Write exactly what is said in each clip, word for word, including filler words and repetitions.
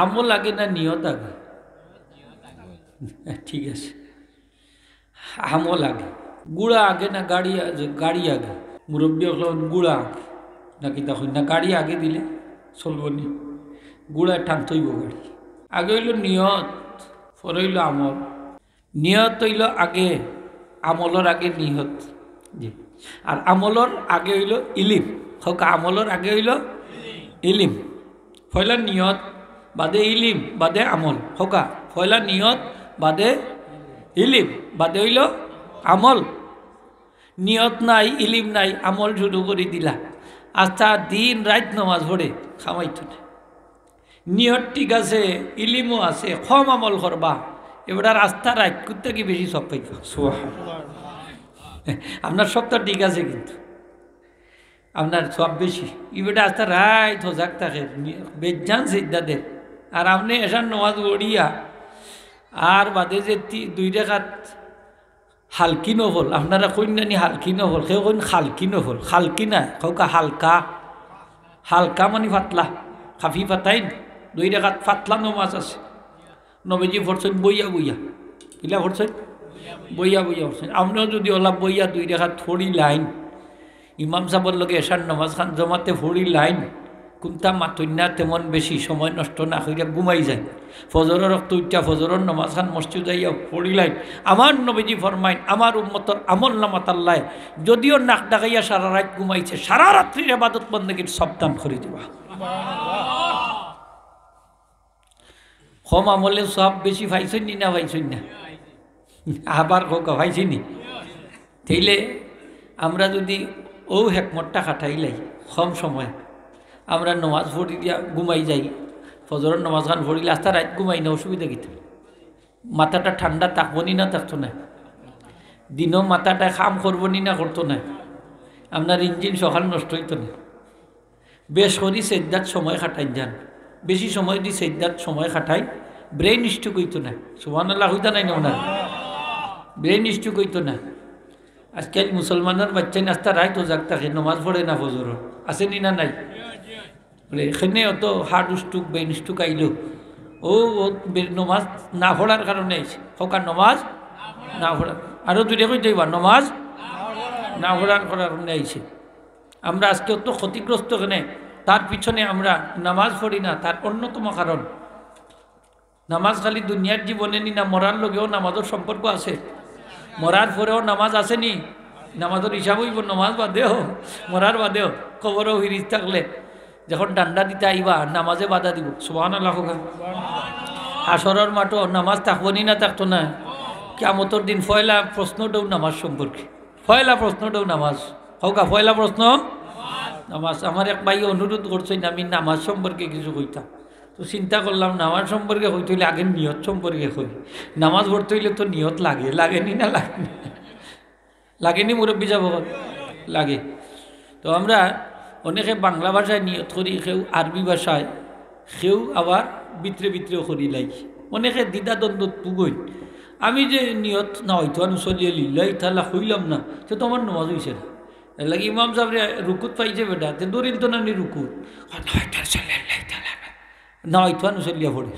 আমল আগে না নিয়ত আগে? ঠিক আছে, আমল আগে। ঘোড়া আগে না গাড়ি আগে? গাড়ি আগে। মুরব্বী অকলে কইন ঘোড়া আগে, না কিতা কইন না, গাড়ি আগে দিলে চলবো নি? ঘোড়ায় টানতে অইবো গাড়ি। আগে অইলো নিয়ত, পরে অইলো আমল। নিয়ত অইলো আগে, আমলর আগে নিয়ত। জি। আর আমলর আগে অইলো ইলিম। কউক্কা, আমলর আগে অইলো ইলিম। পয়লা নিয়ত, বাদে ইলিম, বাদে আমল। কউক্কা, পয়লা নিয়ত, বাদে ইলিম, বাদে অইলো আমল। নিয়ত নাই, ইলিম নাই, আমল শুরু করি দিলা। আস্তা দিন রাইত নমাজ পড়ে, কামাইতো না। নিয়ত ঠিক আছে, ইলিমও আছে, কম আমল করবা, এবার আস্তা রাইত কুত্তা কি বেশি সওয়াব পাইবা। সুবহানাল্লাহ। আপনার সবটা ঠিক আছে, কিন্তু আপনার সওয়াব বেশি। ইবেটা আস্তা রাইত হজাগ থাকে, বেজান সিজদা দের। আর আপনে এশার নমাজ পড়িয়া আর বাদে যে তি-, দুই রেকাত হালকি নফল, আপনারা কইন না নি হালকি নফল, কেউ কইন খালকি নফল, খালকি না, কউক্কা হালকা। হালকা মানি পাতলা, খাফিফাতাইন, দুই রেকাত পাতলা নমাজ আছে। নবীজি পড়ছইন বইয়া বইয়া। কিলা পড়ছইন? বইয়া বইয়া পড়ছইন। আপনেও যুদি অলা বইয়া দুই রেকাত পড়িলাইন, ইমাম সাবর লগে এশার নমাজ খান জমাতে পড়িলাইন, কুন্তা মাতইন না তেমন বেশি, সময় নষ্ট না করিয়া ঘুমাই যাইন। ফজরর অক্ত উঠিয়া ফজরর নমাজ খান মসজিদ আইয়া পড়িলাইন। আমার নবীজি ফরমাইন, আমার উম্মতর আমল নামাত আল্লায় যদিও নাক ডাকাইয়া সারা রাইত ঘুমাইছে, সারা রাত্রির ইবাদত বন্দেগীর সওয়াব দান করি দিবা। কম আমলে সওয়াব বেশি পাইছইন নি না পাইছইন না? আবার কউক্কা পাইছি নি? তাইলে আমরা যুদি অউ হেকমতটা খাটাইলাই, কম সময় আমরা নমাজ পড়িয়া ঘুমাই যাই, ফজরর নমাজ খান পড়িলে আস্তা রাইত ঘুমাই না, অসুবিধা কিতা? মাথাটা ঠান্ডা থাকবো নি না থাকতো না? দিনও মাথাটা কাম করবো নি না করতো না? আপনার ইঞ্জিন সকাল নষ্ট অইতো না। বেশ করি সেজদাত সময় খাটাইন যান, বেশি সময় দি সেজদাত সময় খাটাইন, ব্রেইন স্ট্রোক অইতো না। সুবহানাল্লাহ কইতা নায় না ওনার? ব্রেইন স্ট্রোক অইতো না। আজকাল মুসলমানর বাইচ্চাইন আস্তা রাইত হজাগ থাকে, নমাজ পড়ে না ফজর, আছে নি না নাই? বলে, এখানে অত হার্ট স্ট্রোক, ব্রেইন স্ট্রোক আইলো, ও, ও বে-, নমাজ না পড়ার কারণে আইছে। কউক্কা নমাজ না পড়ার, আরো জুরে কইতে অইবা, নমাজ না পড়ার কারণে আইছে। আমরা আজকে অত ক্ষতিগ্রস্ত কেনে, তার পিছনে আমরা নামাজ পড়ি না, তার অন্যতম কারণ। নামাজ খালি দুনিয়ার জীবনে নি না, মরার লগেও নামাজর সম্পর্ক আছে। মরার পরেও নামাজ আছে নি, নামাজর হিসাব অইবো নামাজ বাদেও, মরার বাদেও। কবরো ফিরিস্তা অকলে যখন ডান্ডা দিতা আইবা, নামাজে বাধা দিবো। সুবহানাল্লাহ কউক্কা। হাশরর মাঠো নামাজ থাকবো নি না থাকতো না? কিয়ামতর দিন পয়লা প্রশ্নটাও নামাজ সম্পর্কে। পয়লা প্রশ্নটাও নামাজ। কউক্কা, পয়লা প্রশ্ন নামাজ। আমার এক ভাই অনুরোধ করছইন, আমি নামাজ সম্পর্কে কিছু কইতাম। তো চিন্তা করলাম, নামাজ সম্পর্কে কইতে অইলে আগে নিয়ত সম্পর্কে কই। নামাজ পড়তে অইলে তো নিয়ত লাগে, লাগে নি না লাগে নি? লাগে নি মুরব্বি সাব অকল? লাগে। তো আমরা অনেকে বাংলা ভাষায় নিয়ত করি, কেউ আরবি ভাষায়, কেউ আবার ভিতরে ভিতরেও করিলাই। অনেকে দ্বিধাদ্বন্দ্বত ভুগইন। আমি যে নিয়ত নাওয়াইতু আন উসাল্লিয়া লিল্লাহি তাআলা কইলাম না, তে তো আমার নমাজ অইছে না। এরলাগি ইমাম সাবরে রুকুত পাইছে বেটা, তে ধরিল তো না নি রুকুত। আর নাওয়াইতু আন উসাল্লিয়া লিল্লাহি তাআলা, নাওয়াইতু আন উসাল্লিয়া পড়ে।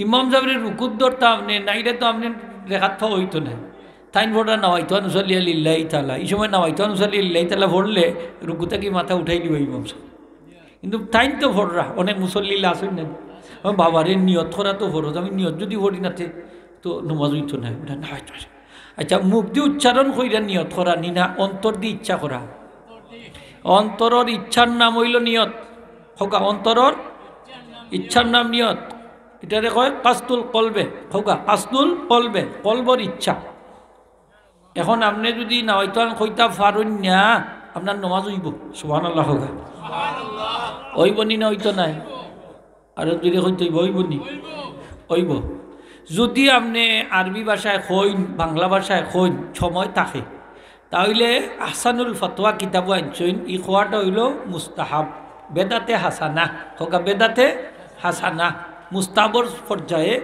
ইমাম সাবরে রুকুত ধরতা আপনে, নাইলে তো আপনে রেখাত পাওয়া অইতো না। তাইন পড়রা নাওয়াইতু আন উসাল্লিয়া লিল্লাহি তাআলা। ই সময় নাওয়াইতু আন উসাল্লিয়া লিল্লাহি তাআলা পড়লে রুকু থাকি মাথা উঠাই দিবা ইমাম সাব। কিন্তু তাইন তো পড়রা, অনেক মুসল্লি আছইন না। ও বাবারে, নিয়ত করা তো ফরজ, আমি নিয়ত যুদি পড়ি না তে তো নমাজ অইতো না। ওটা নাওয়াইতু আন। আচ্ছা, মুখ দি উচ্চারণ কইরা নিয়ত করা নি না, অন্তর দি ইচ্ছা করা? অন্তরর ইচ্ছার নাম অইলো নিয়ত। কউক্কা, অন্তরর ইচ্ছার নাম নিয়ত। ইটারে কয় কাসদুল কলবে। কউক্কা, কাসদুল কলবে, কলবর ইচ্ছা। এখন আপনে যুদি নাওয়াইতু আন কইতা পারইন না, আপনার নমাজ অইবো? সুবহানাল্লাহ কউক্কা। অইবো নি না অইতো নায়? আরো জুরে কইতে অইবো, অইবো নি? অইবো। যুদি আপনে আরবি ভাষায় কইন, বাংলা ভাষায় কইন, সময় থাকে, তা অইলে আহসানুল ফতোয়া কিতাবো আনছইন, ই কওয়াটা অইলো মুস্তাহাব, বেদাতে হাসানা। কউক্কা, বেদাতে হাসানা, মুস্তাহাবর পর্যায়ে।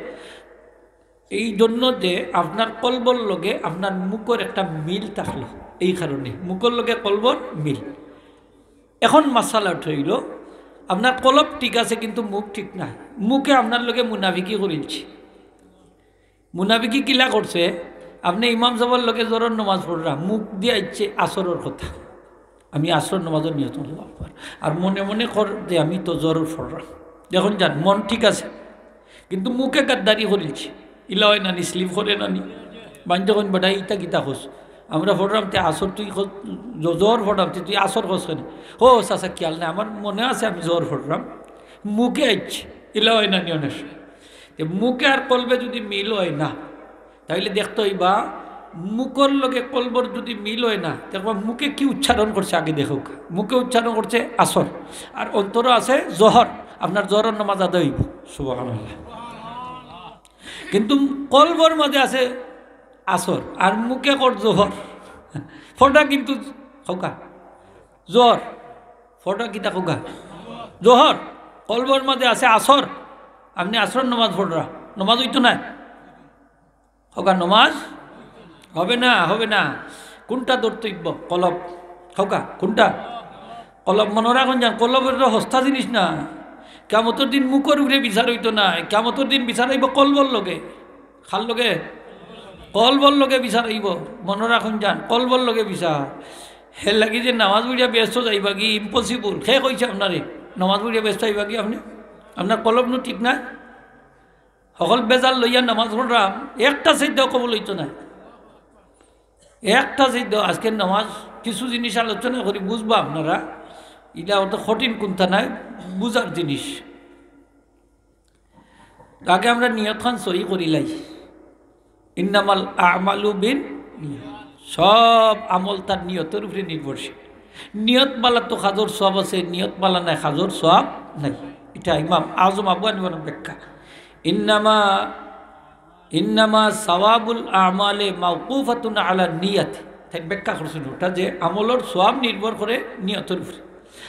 এই জন্য যে আপনার কলবর লগে আপনার মুখর একটা মিল থাকলো, এই কারণে মুখর লগে কলবর মিল। এখন মাসালাটা অইলো, আপনার কলব ঠিক আছে, কিন্তু মুখ ঠিক না। মুখে আপনার লগে মুনাফিকি করিলছে। মুনাফিকি কিলা করছে? আপনে ইমাম সাবর লগে জোহরর নমাজ পড়রা, মুখ দিয়া আইছে আসরর কথা, আমি আসরর নমাজর নিয়ত, আল্লাহু আকবার, আর মনে মনে কর যে আমি তো জোহরর পড়রা। দেখইন যান, মন ঠিক আছে, কিন্তু মুখে গাদ্দারি করিলছে। ইলা অয় না নি, স্লিপ করে না নি? বাইন্দে কইন, "বেটা, ইতা কিতা কস? আমরা পড়রাম তে আসর, তুই কস-, জ-, জোহর পড়রাম তে তুই আসর কস কেনে?" "ও চাচা, খিয়াল নাই, আমার মনে আছে আমি জোহর পড়রাম, মুখে আইছে।" ইলা অয় না নি অনেক সময়? তে মুখে আর কলবে যুদি মিল অয় না, তাইলে দেখতে অইবা মুখর লগে কলবর যুদি মিল অয় না, দেখবা মুখে কি উচ্চারণ করছে আগে দেখউক্কা। মুখে উচ্চারণ করছে আসর, আর অন্তরো আছে জোহর, আপনার জোহরর নমাজ আদায় অইবো। সুবহানাল্লাহ। কিন্তু কলবর মাঝে আছে আসর, আর মুখে কর জোহর। ফটা কিন্তু কউক্কা জোহর, ফটা কিতা কউক্কা? জোহর। কলবর মাঝে আছে আসর, আপনে আসরর নমাজ পড়রা, নমাজ অইতো নায়। কউক্কা নমাজ হবে না, হবে না। কুনটা ধরতে অইবো? কলব। কউক্কা কুনটা? কলব। মনো রাখইন যান, কলব অইলো হস্তা জিনিস না। কিয়ামতর দিন মুখর উপরে বিচার অইতো নায়, কিয়ামতর দিন বিচার অইবো কলবর লগে। কার লগে? কলবর লগে বিচার অইবো। মনো রাখইন যান, কলবর লগে বিচার। এর লাগি যে নমাজ পড়িয়া বেহেস্তো যাইবা গি, impossible। কে কইছে আপনারে নমাজ পড়িয়া বেহেস্তো যাইবা গি আপনে? আপনার কলব নু ঠিক না। হকল বেজাল লইয়া নমাজ পড়রাম, একটা সিজদাও কবুল অইতো নায়। একটা সিজদাও। আজকে নমাজ কিছু জিনিস আলোচনা করি, বুঝবা আপনারা। ইলা অত কঠিন কুনতা নায়, বুঝার জিনিস। আগে আমরা নিয়তখান সহি করিলাই। ইন্নামাল আমালু বিন নিয়াত। সব আমল তার নিয়তর উপরে নির্ভরশীল। নিয়ত বালা তো কাজর সওয়াব আছে, নিয়ত বালা নায় কাজর সওয়াব নাই। ইটা ইমাম আজম আবু হানিফার ব্যাখ্যা। ইন্নামা, ইন্নামা সাওয়াবুল আমালে মাওকুফাতুন আলা নিয়াতি। তাইন ব্যাখ্যা করছইন ওটা যে আমলর সওয়াব নির্ভর করে নিয়তর উপরে।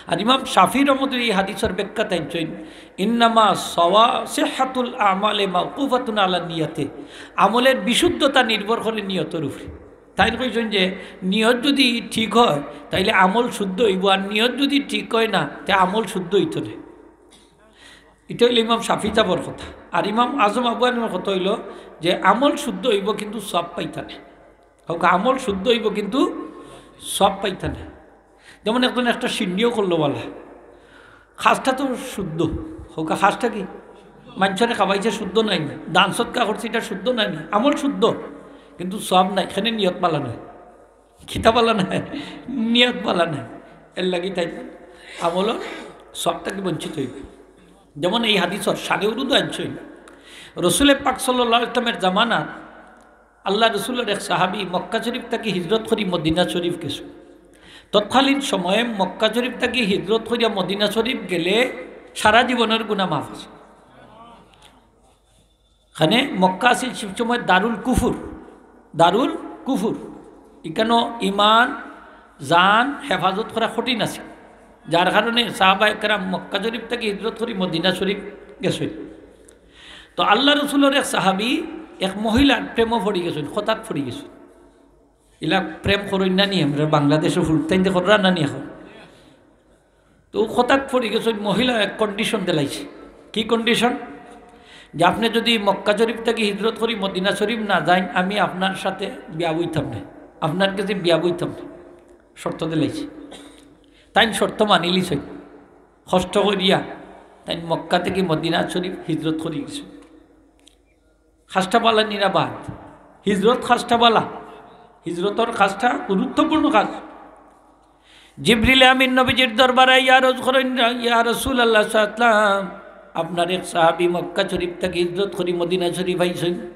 আর ইমাম শাফি রহমতুল্লাহ এই হাদিসর ব্যাখ্যা তাইন কইন, "ইন্নামা সওয়া-, সিহহাতুল আমালে মাওকুফাতুন আলা নিয়াতে।" আমলের বিশুদ্ধতা নির্ভর করে নিয়তর উপরে। তাইন কইছইন যে নিয়ত যুদি ঠিক অয়, তাইলে আমল শুদ্ধ অইবো, আর নিয়ত যুদি ঠিক অয় না, তে আমল শুদ্ধ অইতো নায়। ইটা অইলো ইমাম শাফি সাবর কথা। আর ইমাম আজম আবু হানিফার কথা অইলো যে আমল শুদ্ধ অইবো, কিন্তু সওয়াব পাইতা নায়। কউক্কা, আমল শুদ্ধ অইবো, কিন্তু সওয়াব পাইতা নায়। যেমন একজনে একটা সিন্নিও করলো বালা, কাজটা তো শুদ্ধ, কউক্কা কাজটা কি? মানষরে খাবাইছে, শুদ্ধ নায় নি? দান সদকা করছে, ইটা শুদ্ধ নায় নি? আমল শুদ্ধ, কিন্তু সওয়াব নাই, কেনে নিয়ত বালা নায়। কিতা বালা নায়? নিয়ত বালা নায়। এর লাগি তাইন আমলর সওয়াব থাকি বঞ্চিত অইবা। যেমন এই হাদিসর শানে উরুদু আনছইন, রসুলে পাক সাল্লাল্লাহু আলাইহি ওয়াসাল্লামের জামানাত আল্লাহ রসুলর এক সাহাবী মক্কা শরীফ থাকি হিজরত করি মদিনা শরীফ গেছইন। তৎকালীন সময়ে মক্কা শরীফ থাকি হিজরত করিয়া মদিনা শরীফ গেলে সারা জীবনর গুনা মাফ আছে। কেনে মক্কা আছিল সে সময় দারুল কুফুর, দারুল কুফুর। ইকানো ইমান, জান হেফাজত করা কঠিন আছিল, যার কারণে সাহাবা একরাম মক্কা শরীফ থাকি হিজরত করি মদিনা শরীফ গেছইন। তো আল্লাহ রসুলর এক সাহাবী এক মহিলার প্রেমো পড়ি গেছইন, খতাত পড়ি গেছইন। ইলা প্রেম করইন না নি, আমরা বাংলাদেশো ফুলতাইন দে কররা না নি এখন। তো খতাত পড়ি গেছইন, মহিলা এক condition দিলাইছে। কি condition? যে আপনে যুদি মক্কা শরীফ থাকি হিজরত করি মদিনা শরীফ না যাইন, আমি আপনার সাথে বিয়া বইতাম না, আপনার গেছে বিয়া বইতাম না। শর্ত দিলাইছে। তাইন শর্ত মানিলিছইন। কষ্ট করিয়া তাইন মক্কা থাকি মদিনা শরীফ হিজরত করি গেছইন। কাজটা বালা নি না বাদ? হিজরত কাজটা বালা, হিজরতর কাজটা গুরুত্বপূর্ণ কাজ। জিবরিল আমিন নবীজির দরবারে আইয়া আরজ করইন, "ইয়া রাসূলুল্লাহ সাল্লাল্লাহু আলাইহি ওয়াসাল্লাম, আপনার এক সাহাবী মক্কা শরীফ থাকি হিজরত করি মদিনা শরীফ আইছইন।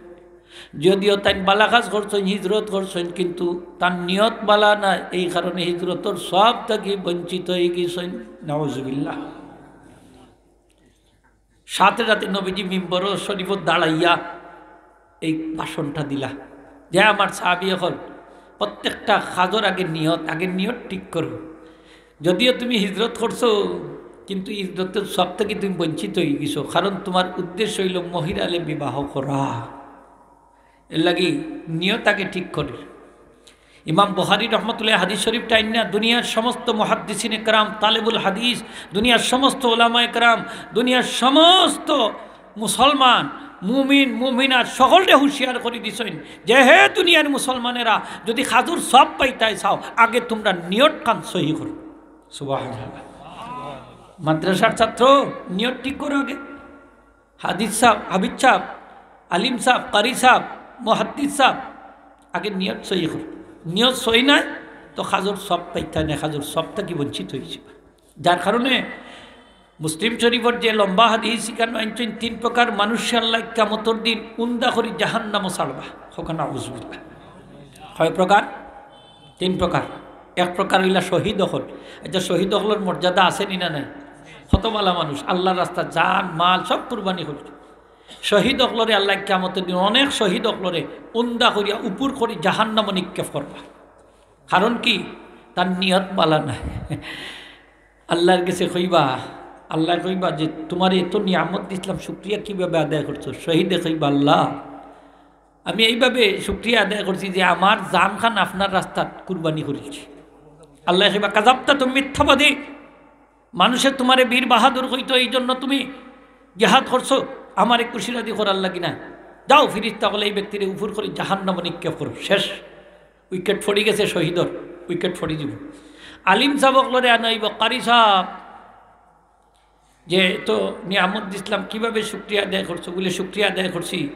যদিও তাইন বালা কাজ করছইন, হিজরত করছইন, কিন্তু তান নিয়ত বালা নায়, এই কারণে হিজরতর সওয়াব থাকি বঞ্চিত অই গেছইন।" নাউজুবিল্লাহ। সাথে সাথে নবীজি মিম্বর শরীফো দাঁড়াইয়া এই ভাষণটা দিলা যে, "আমার সাহাবী অকল, প্রত্যেকটা কাজর আগে নিয়ত, আগে নিয়ত ঠিক করো। যদিও তুমি হিজরত করছো, কিন্তু হিজরতর সওয়াব থাকি তুমি বঞ্চিত অই গেছো, কারণ তুমার উদ্দেশ্য অইলো মহিলারে বিবাহ করা। এর লাগি নিয়ত আগে ঠিক করো।" ইমাম বুখারী রহমতুল্লাহ হাদিস শরীফটা আইন্না দুনিয়ার সমস্ত মুহাদ্দিসিনে কেরাম, তালেবুল হাদিস, দুনিয়ার সমস্ত ওলামায়ে কেরাম, দুনিয়ার সমস্ত মুসলমান, মুমিন, মুমিনাত সকলরে হুঁশিয়ার করি দিছইন যে, হে দুনিয়ার মুসলমানেরা, যদি খাজুর সওয়াব পাইতায় চাও, আগে তুমরা নিয়তখান সহি করো। সুবহানাল্লাহ। মাদ্রাসার ছাত্র, নিয়ত ঠিক করো আগে। হাদিস সাব, হাফিজ সাব, আলিম সাব, কারি সাব, মুহাদ্দিস সাব, আগে নিয়ত সহি করো। নিয়ত সহি নায় তো খাজুর সওয়াব পাইতায় নায়, খাজুর সওয়াব থাকি বঞ্চিত অইযিবা। যার কারণে মুসলিম শরীফর যে লম্বা হাদিস, ইখানো আনছইন, তিন প্রকার মানুষরে আল্লায় কিয়ামতর দিন উন্দা করি জাহান্নামো ছাড়বা। কউক্কা নাউজুবিল্লাহ। কয় প্রকার? তিন প্রকার। এক প্রকার অইলা শহীদ অকল। আচ্ছা, শহীদ অকলর মর্যাদা আছে নি না নাই? কত ভালা মানুষ, আল্লার রাস্তাত জান, মাল সব কুরবানি করছে। শহীদ অকলরে আল্লায় কিয়ামতর দিন অনেক শহীদ অকলরে উন্দা করিয়া উপুর করি জাহান্নামো নিক্ষেপ করবা। কারণ কি? তার নিয়ত ভালা নায়। আল্লার গেছে কইবা, আল্লায় কইবা যে, "তুমারে এত নিয়ামত দিছলাম, শুকরিয়া কিভাবে আদায় করছো?" শহীদে কইবা, "আল্লাহ, আমি এইভাবে শুকরিয়া আদায় করছি যে আমার জানখান আপনার রাস্তাত কুরবানি করিলিছি।" আল্লায় কইবা, "কাযাবতা, তুমি মিথ্যাবাদী। মানুষে তুমারে বীর বাহাদুর কইতো, এই জন্য তুমি জিহাদ করছো, আমারে খুশি রাজি করার লাগি না। যাও, ফিরিস্তা অকলে এই ব্যক্তিরে উপুর করি জাহান্নামো নিক্ষেপ করো।" শেষ। উইকেট পড়ি গেছে শহীদর, উইকেট পড়ি যিবো। আলিম সাব অকলরে আনা অইবো, কারি সাব, যে এত নিয়ামত দিছলাম, কিভাবে শুকরিয়া আদায় করছো? বুলে, শুকরিয়া আদায় করছি,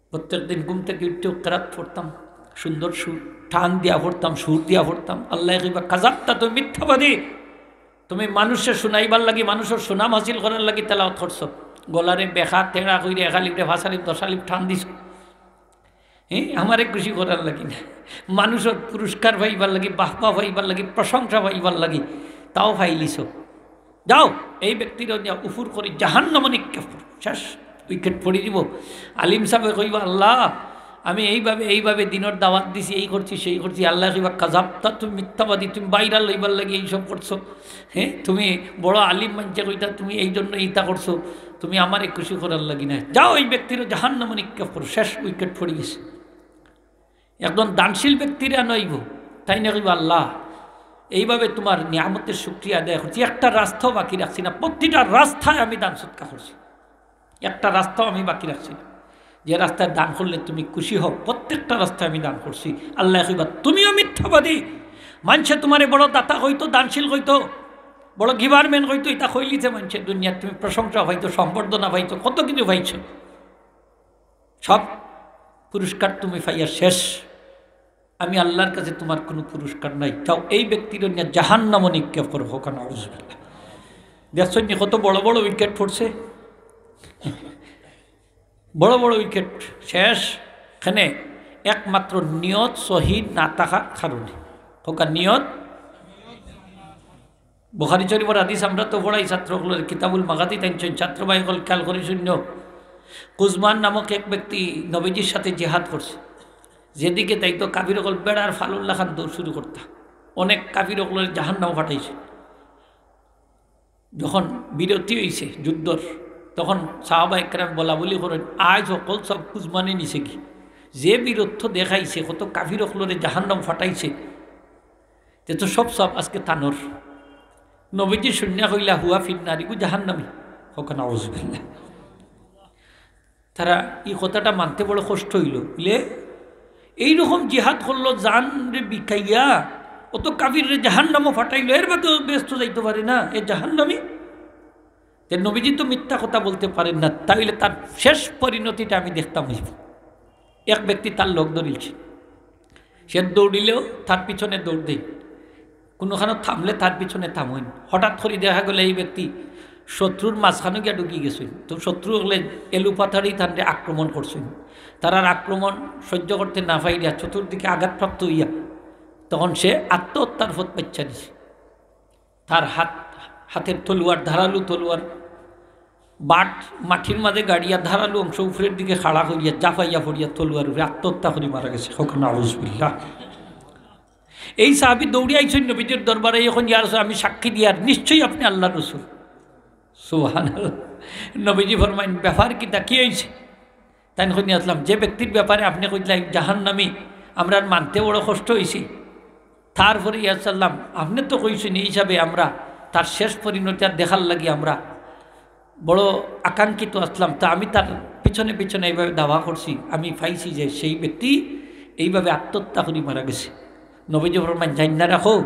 প্রত্যেক দিন ঘুম থাকি উঠিয়া কেরাত পড়তাম, সুন্দর সুর, টান দিয়া পড়তাম, সুর দিয়া পড়তাম। আল্লায় কইবা, "কাযাবতা, তুমি মিথ্যাবাদী। তুমি মানুষরে শুনাইবার লাগি, মানুষর সুনাম হাসিল করার লাগি তেলাওয়াত করছো। গলারে বেকা তেড়া কইরে এক আলিফরে পাঁচ আলিফ, দশ আলিফ টান দিছো।" হ্যাঁ, আমারে খুশি করার লাগি না, মানুষর পুরস্কার পাইবার লাগি, বাহবা পাইবার লাগি, প্রশংসা পাইবার লাগি, তাও পাইলিছো। যাও, এই ব্যক্তিরে নিয়া উপুর করি জাহান্নামো নিক্ষেপ করো। শেষ, উইকেট পড়ি যিবো। আলিম সাবে কইবা, "আল্লাহ, আমি এইভাবে, এইভাবে দিনর দাওয়াত দিছি, এই করছি, সেই করছি।" আল্লায় কইবা, "কাযাবতা, তুমি মিথ্যাবাদী, তুমি ভাইরাল অইবার লাগি এইসব করছো।" হ্যাঁ, তুমি বড় আলিম, মানষে কইতা, তুমি এই জন্য ইতা করছো, তুমি আমারে খুশি করার লাগি না। যাও, এই ব্যক্তিরে জাহান্নামো নিক্ষেপ করো। শেষ, উইকেট পড়ি গেছে। একজন দানশীল ব্যক্তিরে আনা অইবো, তাইন কইবা, "আল্লাহ, এইভাবে তুমার নিয়ামতের শুকরিয়া আদায় করছি, একটা রাস্তাও বাকি রাখছি না, প্রতিটা রাস্তায় আমি দান সদকা করছি, একটা রাস্তাও আমি বাকি রাখছি না। যে রাস্তায় দান করলে তুমি খুশি হও, প্রত্যেকটা রাস্তায় আমি দান করছি।" আল্লায় কইবা, "তুমিও মিথ্যাবাদী। মানষে তুমারে বড় দাতা কইতো, দানশীল কইতো, বড় গিভারম্যান কইতো, ইতা কইলিছে মানষে দুনিয়াত, তুমি প্রশংসা পাইছো, সম্বর্ধনা পাইছো, কত কিছু পাইছো, সব পুরস্কার তুমি পাইয়া শেষ। আমি আল্লার কাছে তুমার কুনু পুরস্কার নাই। যাও, এই ব্যক্তিরে নিয়া জাহান্নামো নিক্ষেপ করো।" কউক্কা নাউজুবিল্লাহ। দেখছইন নি কত বড় বড় উইকেট পড়ছে? বড় বড় উইকেট শেষ। কেনে? একমাত্র নিয়ত সহি না থাকার কারণে। কউক্কা, নিয়ত। বুখারী শরীফর হাদিস আমরা তো পড়াই ছাত্র অকলরে, কিতাবুল মাগাজিত আনছইন, ছাত্র ভাই অকল খেয়াল করি হুনো। কুজমান নামক এক ব্যক্তি নবীজির সাথে জিহাদ করছে, যেদিকে যাইতো কাফির অকল বেড়ার ফালর লাখান দৌড় শুরু করতা। অনেক কাফির অকলরে জাহান্নামো পাঠাইছে। যখন বিরতি অইছে যুদ্ধর, তখন সাহাবা একরাম বলাবলি করইন, "আইজ হকল সওয়াব কুজমানে নিছে গি, যে বীরত্ব দেখাইছে, কত কাফির অকলরে জাহান্নামো পাঠাইছে, তে তো সব সওয়াব আজকে তানর।" নবীজি হুনিয়া কইলা, "হুয়া ফিন্নার, ইগু জাহান্নামী।" কউক্কা নাউজুবিল্লাহ। তারা ই কথাটা মানতে বড় কষ্ট অইলো। বুলে, "এইরকম জিহাদ করলো, জানরে বিকাইয়া, অত কাফিররে জাহান্নামো পাঠাইলো, এর বাদেও বেহেস্তো যাইতো পারে না, এ জাহান্নামী।" তে নবীজি তো মিথ্যা কথা বলতে পারেন না, তাইলে তার শেষ পরিণতিটা আমি দেখতাম অইবো। এক ব্যক্তি তার লগ ধরিলছে, সে দৌড়িলেও তার পিছনে দৌড় দেয়, কুনুখানো থামলে তার পিছনে থামইন। হঠাৎ করি দেখা গেল এই ব্যক্তি শত্রুর মাঝখানো গিয়া ঢুকি গেছইন। তো শত্রু অকলে এলোপাথাড়ি তানরে আক্রমণ করছইন। তারার আক্রমণ সহ্য করতে না পারিয়া চতুর্দিকে আঘাতপ্রাপ্ত অইয়া তখন সে আত্মহত্যার পথ বাইচ্ছা নিছে। তার হাত, হাতের তলোয়ার, ধারালো তলোয়ার, বাট মাটির মাঝে গাড়িয়া ধারালো অংশ উপরের দিকে খাড়া করিয়া জাফাইয়া পড়িয়া তলোয়ার উপরে আত্মহত্যা করি মারা গেছে। কউক্কা নাউজুবিল্লাহ। এই সাহাবী দৌড়িয়া আইছইন নবীজির দরবারে, কইন, "ইয়া রাসূল, আমি সাক্ষী দিয়ার, নিশ্চয়ই আপনি আল্লার রসুল।" সুবহানাল্লাহ। নবীজি ফরমাইন, "ব্যাপার কিতা, কি অইছে?" তাইন কইন, "ইয়া রাসূলুল্লাহ, যে ব্যক্তির ব্যাপারে আপনি কইলা জাহান্নামী, আমরার মানতে বড় কষ্ট অইছে। তারপরে ইয়া সাল্লাম, আপনে তো কইছইন, এই হিসাবে আমরা তার শেষ পরিণতি আর দেখার লাগি আমরা বড় আকাঙ্ক্ষিত আছলাম। তা আমি তার পিছনে পিছনে এইভাবে দাওয়া করছি, আমি পাইছি যে সেই ব্যক্তি এইভাবে আত্মহত্যা করি মারা গেছে। নবীজি ফরমাইন, জাইন্না রাখো,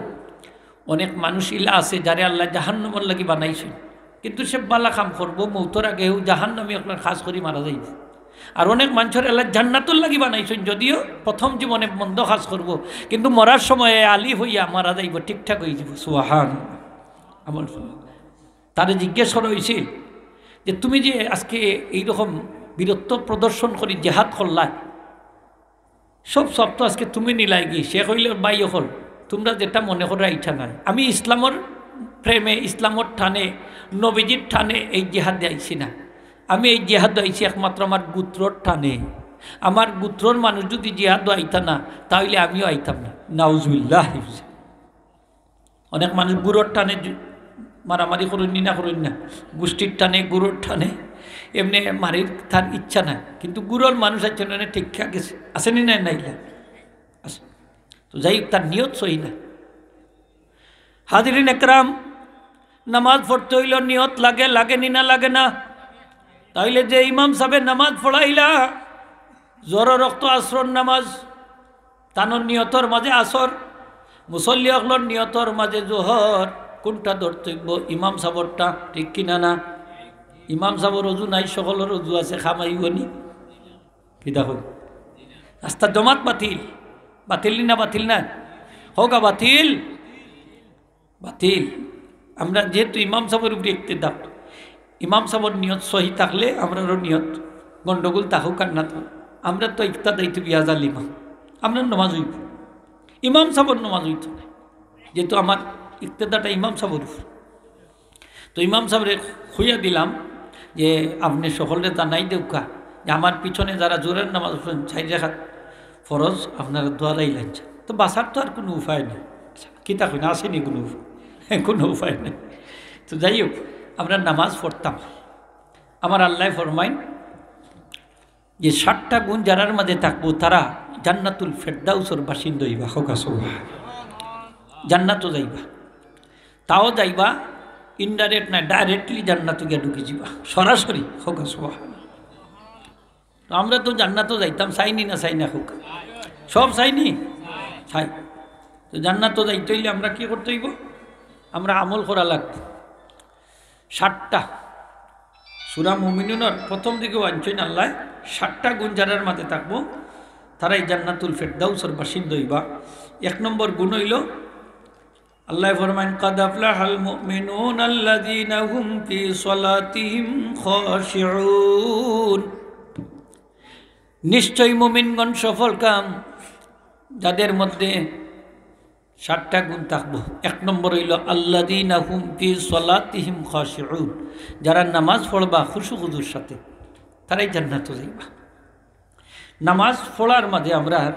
অনেক মানুষ ইলা আছে যারে আল্লায় জাহান্নামর লাগি বানাইছইন, কিন্তু সে বালা কাম করবো, মউতর আগে হেউ জাহান্নামী অকলর কাজ করি মারা যাইবো। আর অনেক মানষরে আল্লায় জান্নাতর লাগি বানাইছইন, যদিও প্রথম জীবনে মন্দ কাজ করবো, কিন্তু মরার সময় আলিফ অইয়া মারা যাইবো, ঠিকঠাক অইযিবো। সুবহানাল্লাহ। আমল শুনো। তারে জিজ্ঞেস করা অইছিল যে, "তুমি যে আজকে এইরকম বীরত্ব প্রদর্শন করি জেহাদ করলায়, সব সওয়াব তো আজকে তুমি নিলায়গি।" সে কইল, "ভাই অকল, তুমরা যেটা মনে করো ইটা নায়। আমি ইসলামর প্রেমে, ইসলামর টানে, নবীজির টানে এই জেহাদে আইছি না। আমি এই জেহাদে আইছি একমাত্র আমার গোত্রর টানে। আমার গোত্রর মানুষ যুদি জেহাদে আইতা না, তা অইলে আমিও আইতাম না।" নাউজুবিল্লাহ। অনেক মানুষ গুরুর টানে জু-, মারামারি করইন নি না করইন না, গোষ্ঠীর টানে, গুরুর টানে, এমনে মারির তার ইচ্ছা নাই, কিন্তু গুরুর মানুষ আছে না, ঠিক গেছে, আছে নি না, নাইলা আছে। তো যাই হোক, তার নিয়ত সহি না। হাজিরিন একরাম, নামাজ পড়তে অইলে নিয়ত লাগে, লাগে নি না, লাগে না? তাইলে যে ইমাম সাবে নামাজ পড়াইলা, জোহরর অক্ত, আসরর নামাজ, তানর নিয়তর মাঝে আসর, মুসল্লি অকলর নিয়তর মাঝে জোহর, কুনটা ধরতে অইবো? ইমাম সাবরটা, ঠিক কি না না? ইমাম সাবর অজু নাই, সকলর অজু আছে, কাম আইবো নি? কিতা কই? আস্তা জমাত বাতিল, বাতিল নি না, বাতিল না? কউক্কা বাতিল। বাতিল। আমরা যেহেতু ইমাম সাবর উপরে ইক্তেদা, ইমাম সাবর নিয়ত সহি থাকলে আমরারও নিয়ত গন্ডগোল থাকুক আর না থাকুক, আমরা তো ইক্তাদাইতু বিহাজাল ইমাম, আমরার নামাজ অইবো, ইমাম সাবর নামাজ অইতো না, যেহেতু আমার ইক্তেদাটা ইমাম সাবর উপরে। তো ইমাম সাবরে কইয়া দিলাম যে, "আপনে সকলরে জানাই দেউক্কা যে আমার পিছনে যারা জোহরর নামাজ পড়ইন, চাইর রাকাত ফরজ, আপনারা দোয়ারাই লাইন।" তো বাঁচার তো আর কুনু উপায় নাই। কিতা কইন, আছে নি কুনু উপায়? কুনু উপায় নাই। তো যাই হোক, আমরা নামাজ পড়তাম। আমার আল্লায় ফরমাইন যে সাতটা গুণ যারার মাঝে থাকবো, তারা জান্নাতুল ফেরদাউসর বাসিন্দা অইবা। কউক্কা সুবহান। জান্নাতো যাইবা, তাও যাইবা indirect না, directly জান্নাতো গিয়া ঢুকি যিবা, সরাসরি। কউক্কা সুবহান। তো আমরা তো জান্নাতো যাইতাম, চাই নি না চাই না? কউক্কা, সব চাই নি? চাই। তো জান্নাতো যাইতে অইলে আমরা কি করতে অইবো? আমরা আমল করা লাগবো। সাতটা, সূরা মুমিনুনর প্রথম দিকেও আনছইন আল্লায়, সাতটা গুণ যারার মাঝে থাকবো, তারাই জান্নাতুল ফেরদাউসর বাসিন্দা অইবা। এক নম্বর গুণ অইলো, আল্লায় ফরমাইন, "قد أفلح المؤمنون الذين هم في صلاتهم خاشعون।" নিশ্চয় মুমিনগণ সফলকাম, যাদের মধ্যে সাতটা গুণ থাকবো। এক নম্বর অইলো, "الذين هم في صلاتهم خاشعون", যারা নামাজ পড়বা খুশু খুজুর সাথে, তারাই জান্নাতো যাইবা। নামাজ পড়ার মাঝে আমরার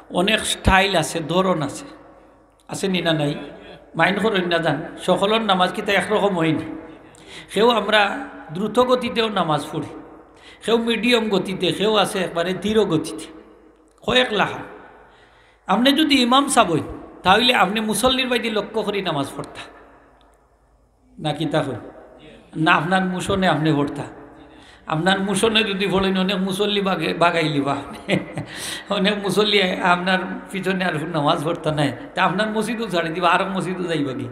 অনেক style আছে, ধরন আছে, আছে নি না নাই? Mind করইন না যান, সকলর নামাজ কিতা একরকম অয় নি? কেউ আমরা দ্রুত গতিতেও নামাজ পড়ি, কেউ medium গতিতে, কেউ আছে একবারে ধীর গতিতে, কয়েক লাখান। আপনে যুদি ইমাম সাব অইন, তা অইলে আপনে মুসল্লির বায়দি লক্ষ্য করি নামাজ পড়তা। না কিতা কইন? না, আপনার motion-এ আপনে পড়তা। আপনার motion-এ যুদি পড়ইন, অনেক মুসল্লি বাগে-, বাগাইলিবা। অনেক মুসল্লি আপনার পিছনে আর নামাজ পড়তা নায়। তে আপনার মসজিদও ছাড়ি দিবা, আরক মসজিদও যাইবাগি।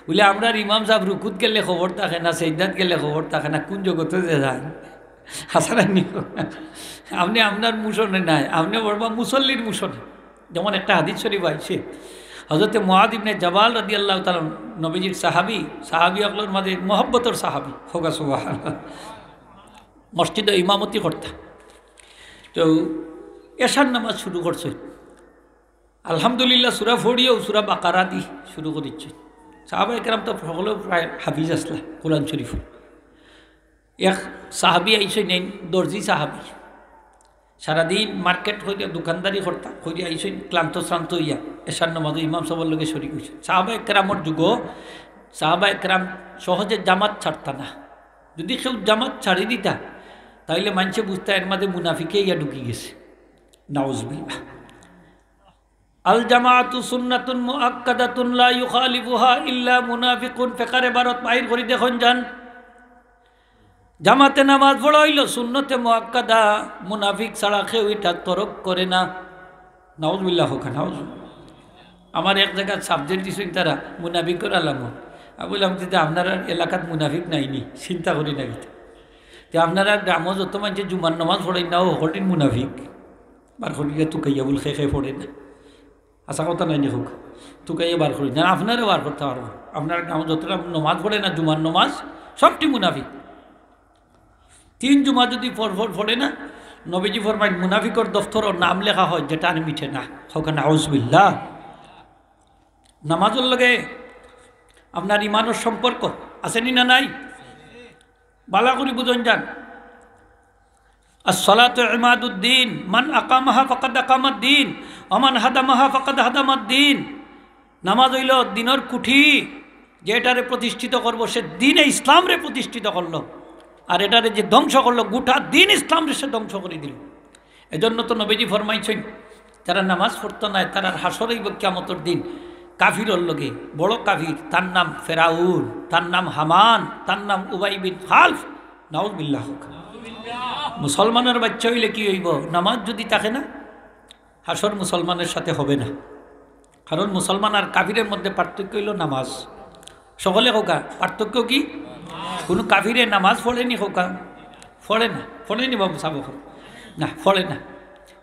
অইলে আমরার ইমাম সাব রুকুত গেলে খবর থাকে না, সেজদাত গেলে খবর থাকে না, কুন জগতো যে যাইন। হাছা নায় নি? আপনে আপনার motion-এ নায়, আপনে পড়বা মুসল্লির motion-এ। যেমন একটা হাদিস শরীফ আইছে, হযরতে মুআজ ইবনে জাবাল রাদিয়াল্লাহু তাআলা আনহু, নবীজির সাহাবী, সাহাবী অকলর মাঝে মহব্বতর সাহাবী, কউক্কা সুবহানাল্লাহ। মসজিদো ইমামতি করতা। তো এশার নামাজ শুরু করছে, আলহামদুলিল্লাহ সূরা পড়িয়াউ সূরা বাকারা দি শুরু করিছে। সাহাবায়ে কেরাম তো সকলে প্রায় হাফিজ আছলা কোরআন শরীফ। এক সাহাবী আইছইন, এই দর্জি সাহাবী, সারাদিন market করিয়া, দোকানদারি করতা, করিয়া আইছইন ক্লান্ত শ্রান্ত অইয়া, এশার নামাজো ইমাম সাবর লগে শরিক অইছইন। সাহাবায়ে কেরামর যুগো সাহাবায়ে কেরাম সহজে জামাত ছাড়তা না। যুদি কেউ জামাত ছাড়ি দিতা, তা অইলে মানষে বুঝতা এর মাঝে মুনাফিকে ইয়া ঢুকি গেছে। নাউজুবিল্লাহ। আল জামাআতু সুন্নাতুন মুআক্কাদাতুন লা ইউখালিফুহা ইল্লা মুনাফিকুন। ফেকারে ভারত বাইর করি দেখইন যান। জামাতে নামাজ পড়া অইলো সুন্নতে মুআক্কাদা, মুনাফিক ছাড়া কেউ ইটা তরক করে না। নাউজুবিল্লাহ কউক্কা, নাউজুবিল্লাহ। আমার এক জাগাত subject দিছইন তারা মুনাফিকর আলামত। আমি কইলাম, "তে আপনারার এলাকাত মুনাফিক নাইনি, চিন্তা করি না কিতা?" তে আপনারার গ্রামো যত মানষে জুমার নামাজ পড়ইন না, অউ হকলটিন মুনাফিক। বার করিয়া তুকাইয়া বুলে কে কে পড়ে না। হাছা কথা নায়নি কউক্কা? তুকাইয়া বার করি না, আপনারে বার করতা পারবো। আপনার গ্রামো যতটা নামাজ পড়ে না, জুমার নামাজ, সবটি মুনাফিক। তিন জুমা যুদি পর পর পড়ে না, নবীজি ফরমাইন, মুনাফিকর দফতরো নাম লেখা হয় যেটা আর মিটে না। কউক্কা নাউজুবিল্লাহ। নামাজর লগে আপনার ইমানর সম্পর্ক আছেনি না নাই? ভালা করি বুঝইন যান। আসসালাতু ইমাদুদ্দিন, মান আকামাহা ফাকাদ আকামাদ্দিন, ওয়া মান হাদামাহা ফাকাদ হাদামাদ্দিন। নামাজ অইলো দিনর কুঠি, যে এটারে প্রতিষ্ঠিত করবো, সে দ্বীনে ইসলামরে প্রতিষ্ঠিত করলো, আর এটারে যে ধ্বংস করলো, গোটা দ্বীন ইসলামরে সে ধ্বংস করি দিলো। এজন্য তো নবীজি ফরমাইছইন, যারা নামাজ পড়তো নায়, তারার হাশর অইবো কিয়ামতর দিন কাফিরর লগে। বড় কাফির, তার নাম ফেরাউন, তার নাম হামান, তার নাম উবাই বিন খালফ। নাউজুবিল্লাহ কউক্কা। মুসলমানর বাইচ্চা অইলে কি অইবো? নামাজ যুদি থাকে না, হাশর মুসলমানের সাথে হবে না। কারণ মুসলমান আর কাফিরের মধ্যে পার্থক্য অইলো নামাজ। সকলে কউক্কা, পার্থক্য কি? কুনু কাফিরে নামাজ পড়েনি কউক্কা? পড়ে না। পড়েনি বাবু সাব? না, পড়ে না।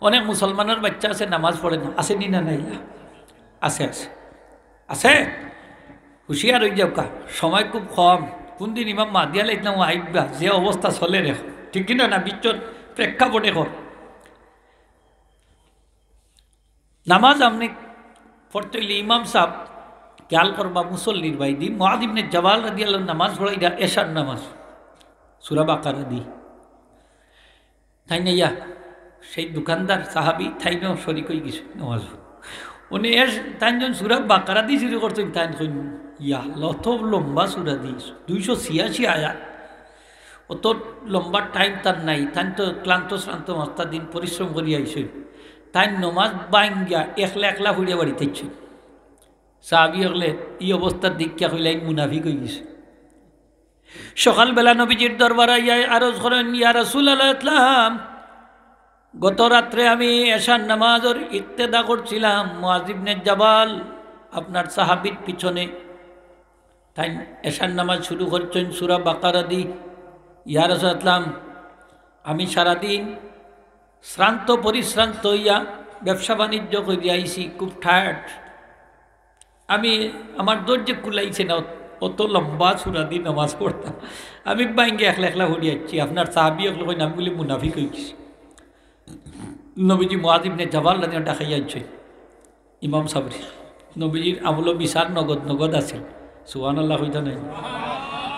অনেক মুসলমানর বাইচ্চা আছে নামাজ পড়ে না, আছেনি না নাই? আছে, আছে, আছে। হুঁশিয়ার অই যাউক্কা, সময় খুব কম। কুনদিন ইমাম মাহদি আলাইহিস সালাম আইবা, যে অবস্থা চলের অখন, ঠিক কিনা না? বিশ্বর প্রেক্ষাপটে অখন নামাজ আপনে পড়তে অইলে ইমাম সাব খেয়াল করবা, মুসল্লির বায়দি। মুআজ ইবনে জাবাল রাদিয়াল্লাহু আনহু নামাজ পড়াইরা এশার নামাজ, সূরা বাকারা দি। তাইন আইয়া, সেই দোকানদার সাহাবী, তাইনও শরিক অইগেছইন নামাজো। উনি এশ-, তাইন যখন সূরা বাকারা দি শুরু করছইন, তাইন কইন, "ইয়া আল্লাহ, অত লম্বা সূরা দি, দুইশো ছিয়াশি আয়াত।" অত লম্বা time তান নাই, তাইন তো ক্লান্ত শ্রান্ত মাস্তা দিন পরিশ্রম করি আইছইন। তাইন নমাজ ভাঙ্গিয়া একলা একলা পড়িয়া বাড়িত আইছইন। সাহাবী অকলে ই অবস্থা দেখিয়া কইলা, "ইন মুনাফিক অইগেছে।" সকালবেলা নবীজির দরবারো আইয়া আরজ করইন, "ইয়া রাসূলুল্লাহ, ইসলাম, গত রাত্রে আমি এশার নামাজর ইক্তেদা করছিলাম মুআজ ইবনে জাবাল, আপনার সাহাবীর পিছনে।" তাইন এশার নামাজ শুরু করছইন সূরা বাকারা দি। "ইয়া রাসূলুল্লাহ, আমি সারাদিন শ্রান্ত পরিশ্রান্ত অইয়া ব্যবসা বাণিজ্য করিয়া আইছি, খুব tired। আমি, আমার ধৈর্য কুলাইছে না, অত লম্বা সূরা দি নামাজ পড়তাম। আমি ভাঙ্গিয়া একলা একলা পড়িয়া আইছি।" আপনার সাহাবী অকলে কইন, "আমি বুলে মুনাফিক অইগেছি।" নবীজি মুআজ ইবনে জাবাল রাদিয়াল্লাহু আনহু ডাকাইয়া আনছইন ইমাম সাবরে। নবীজির আমলো বিচার নগদ নগদ আছিল। সুবহানাল্লাহ কইতা নাই?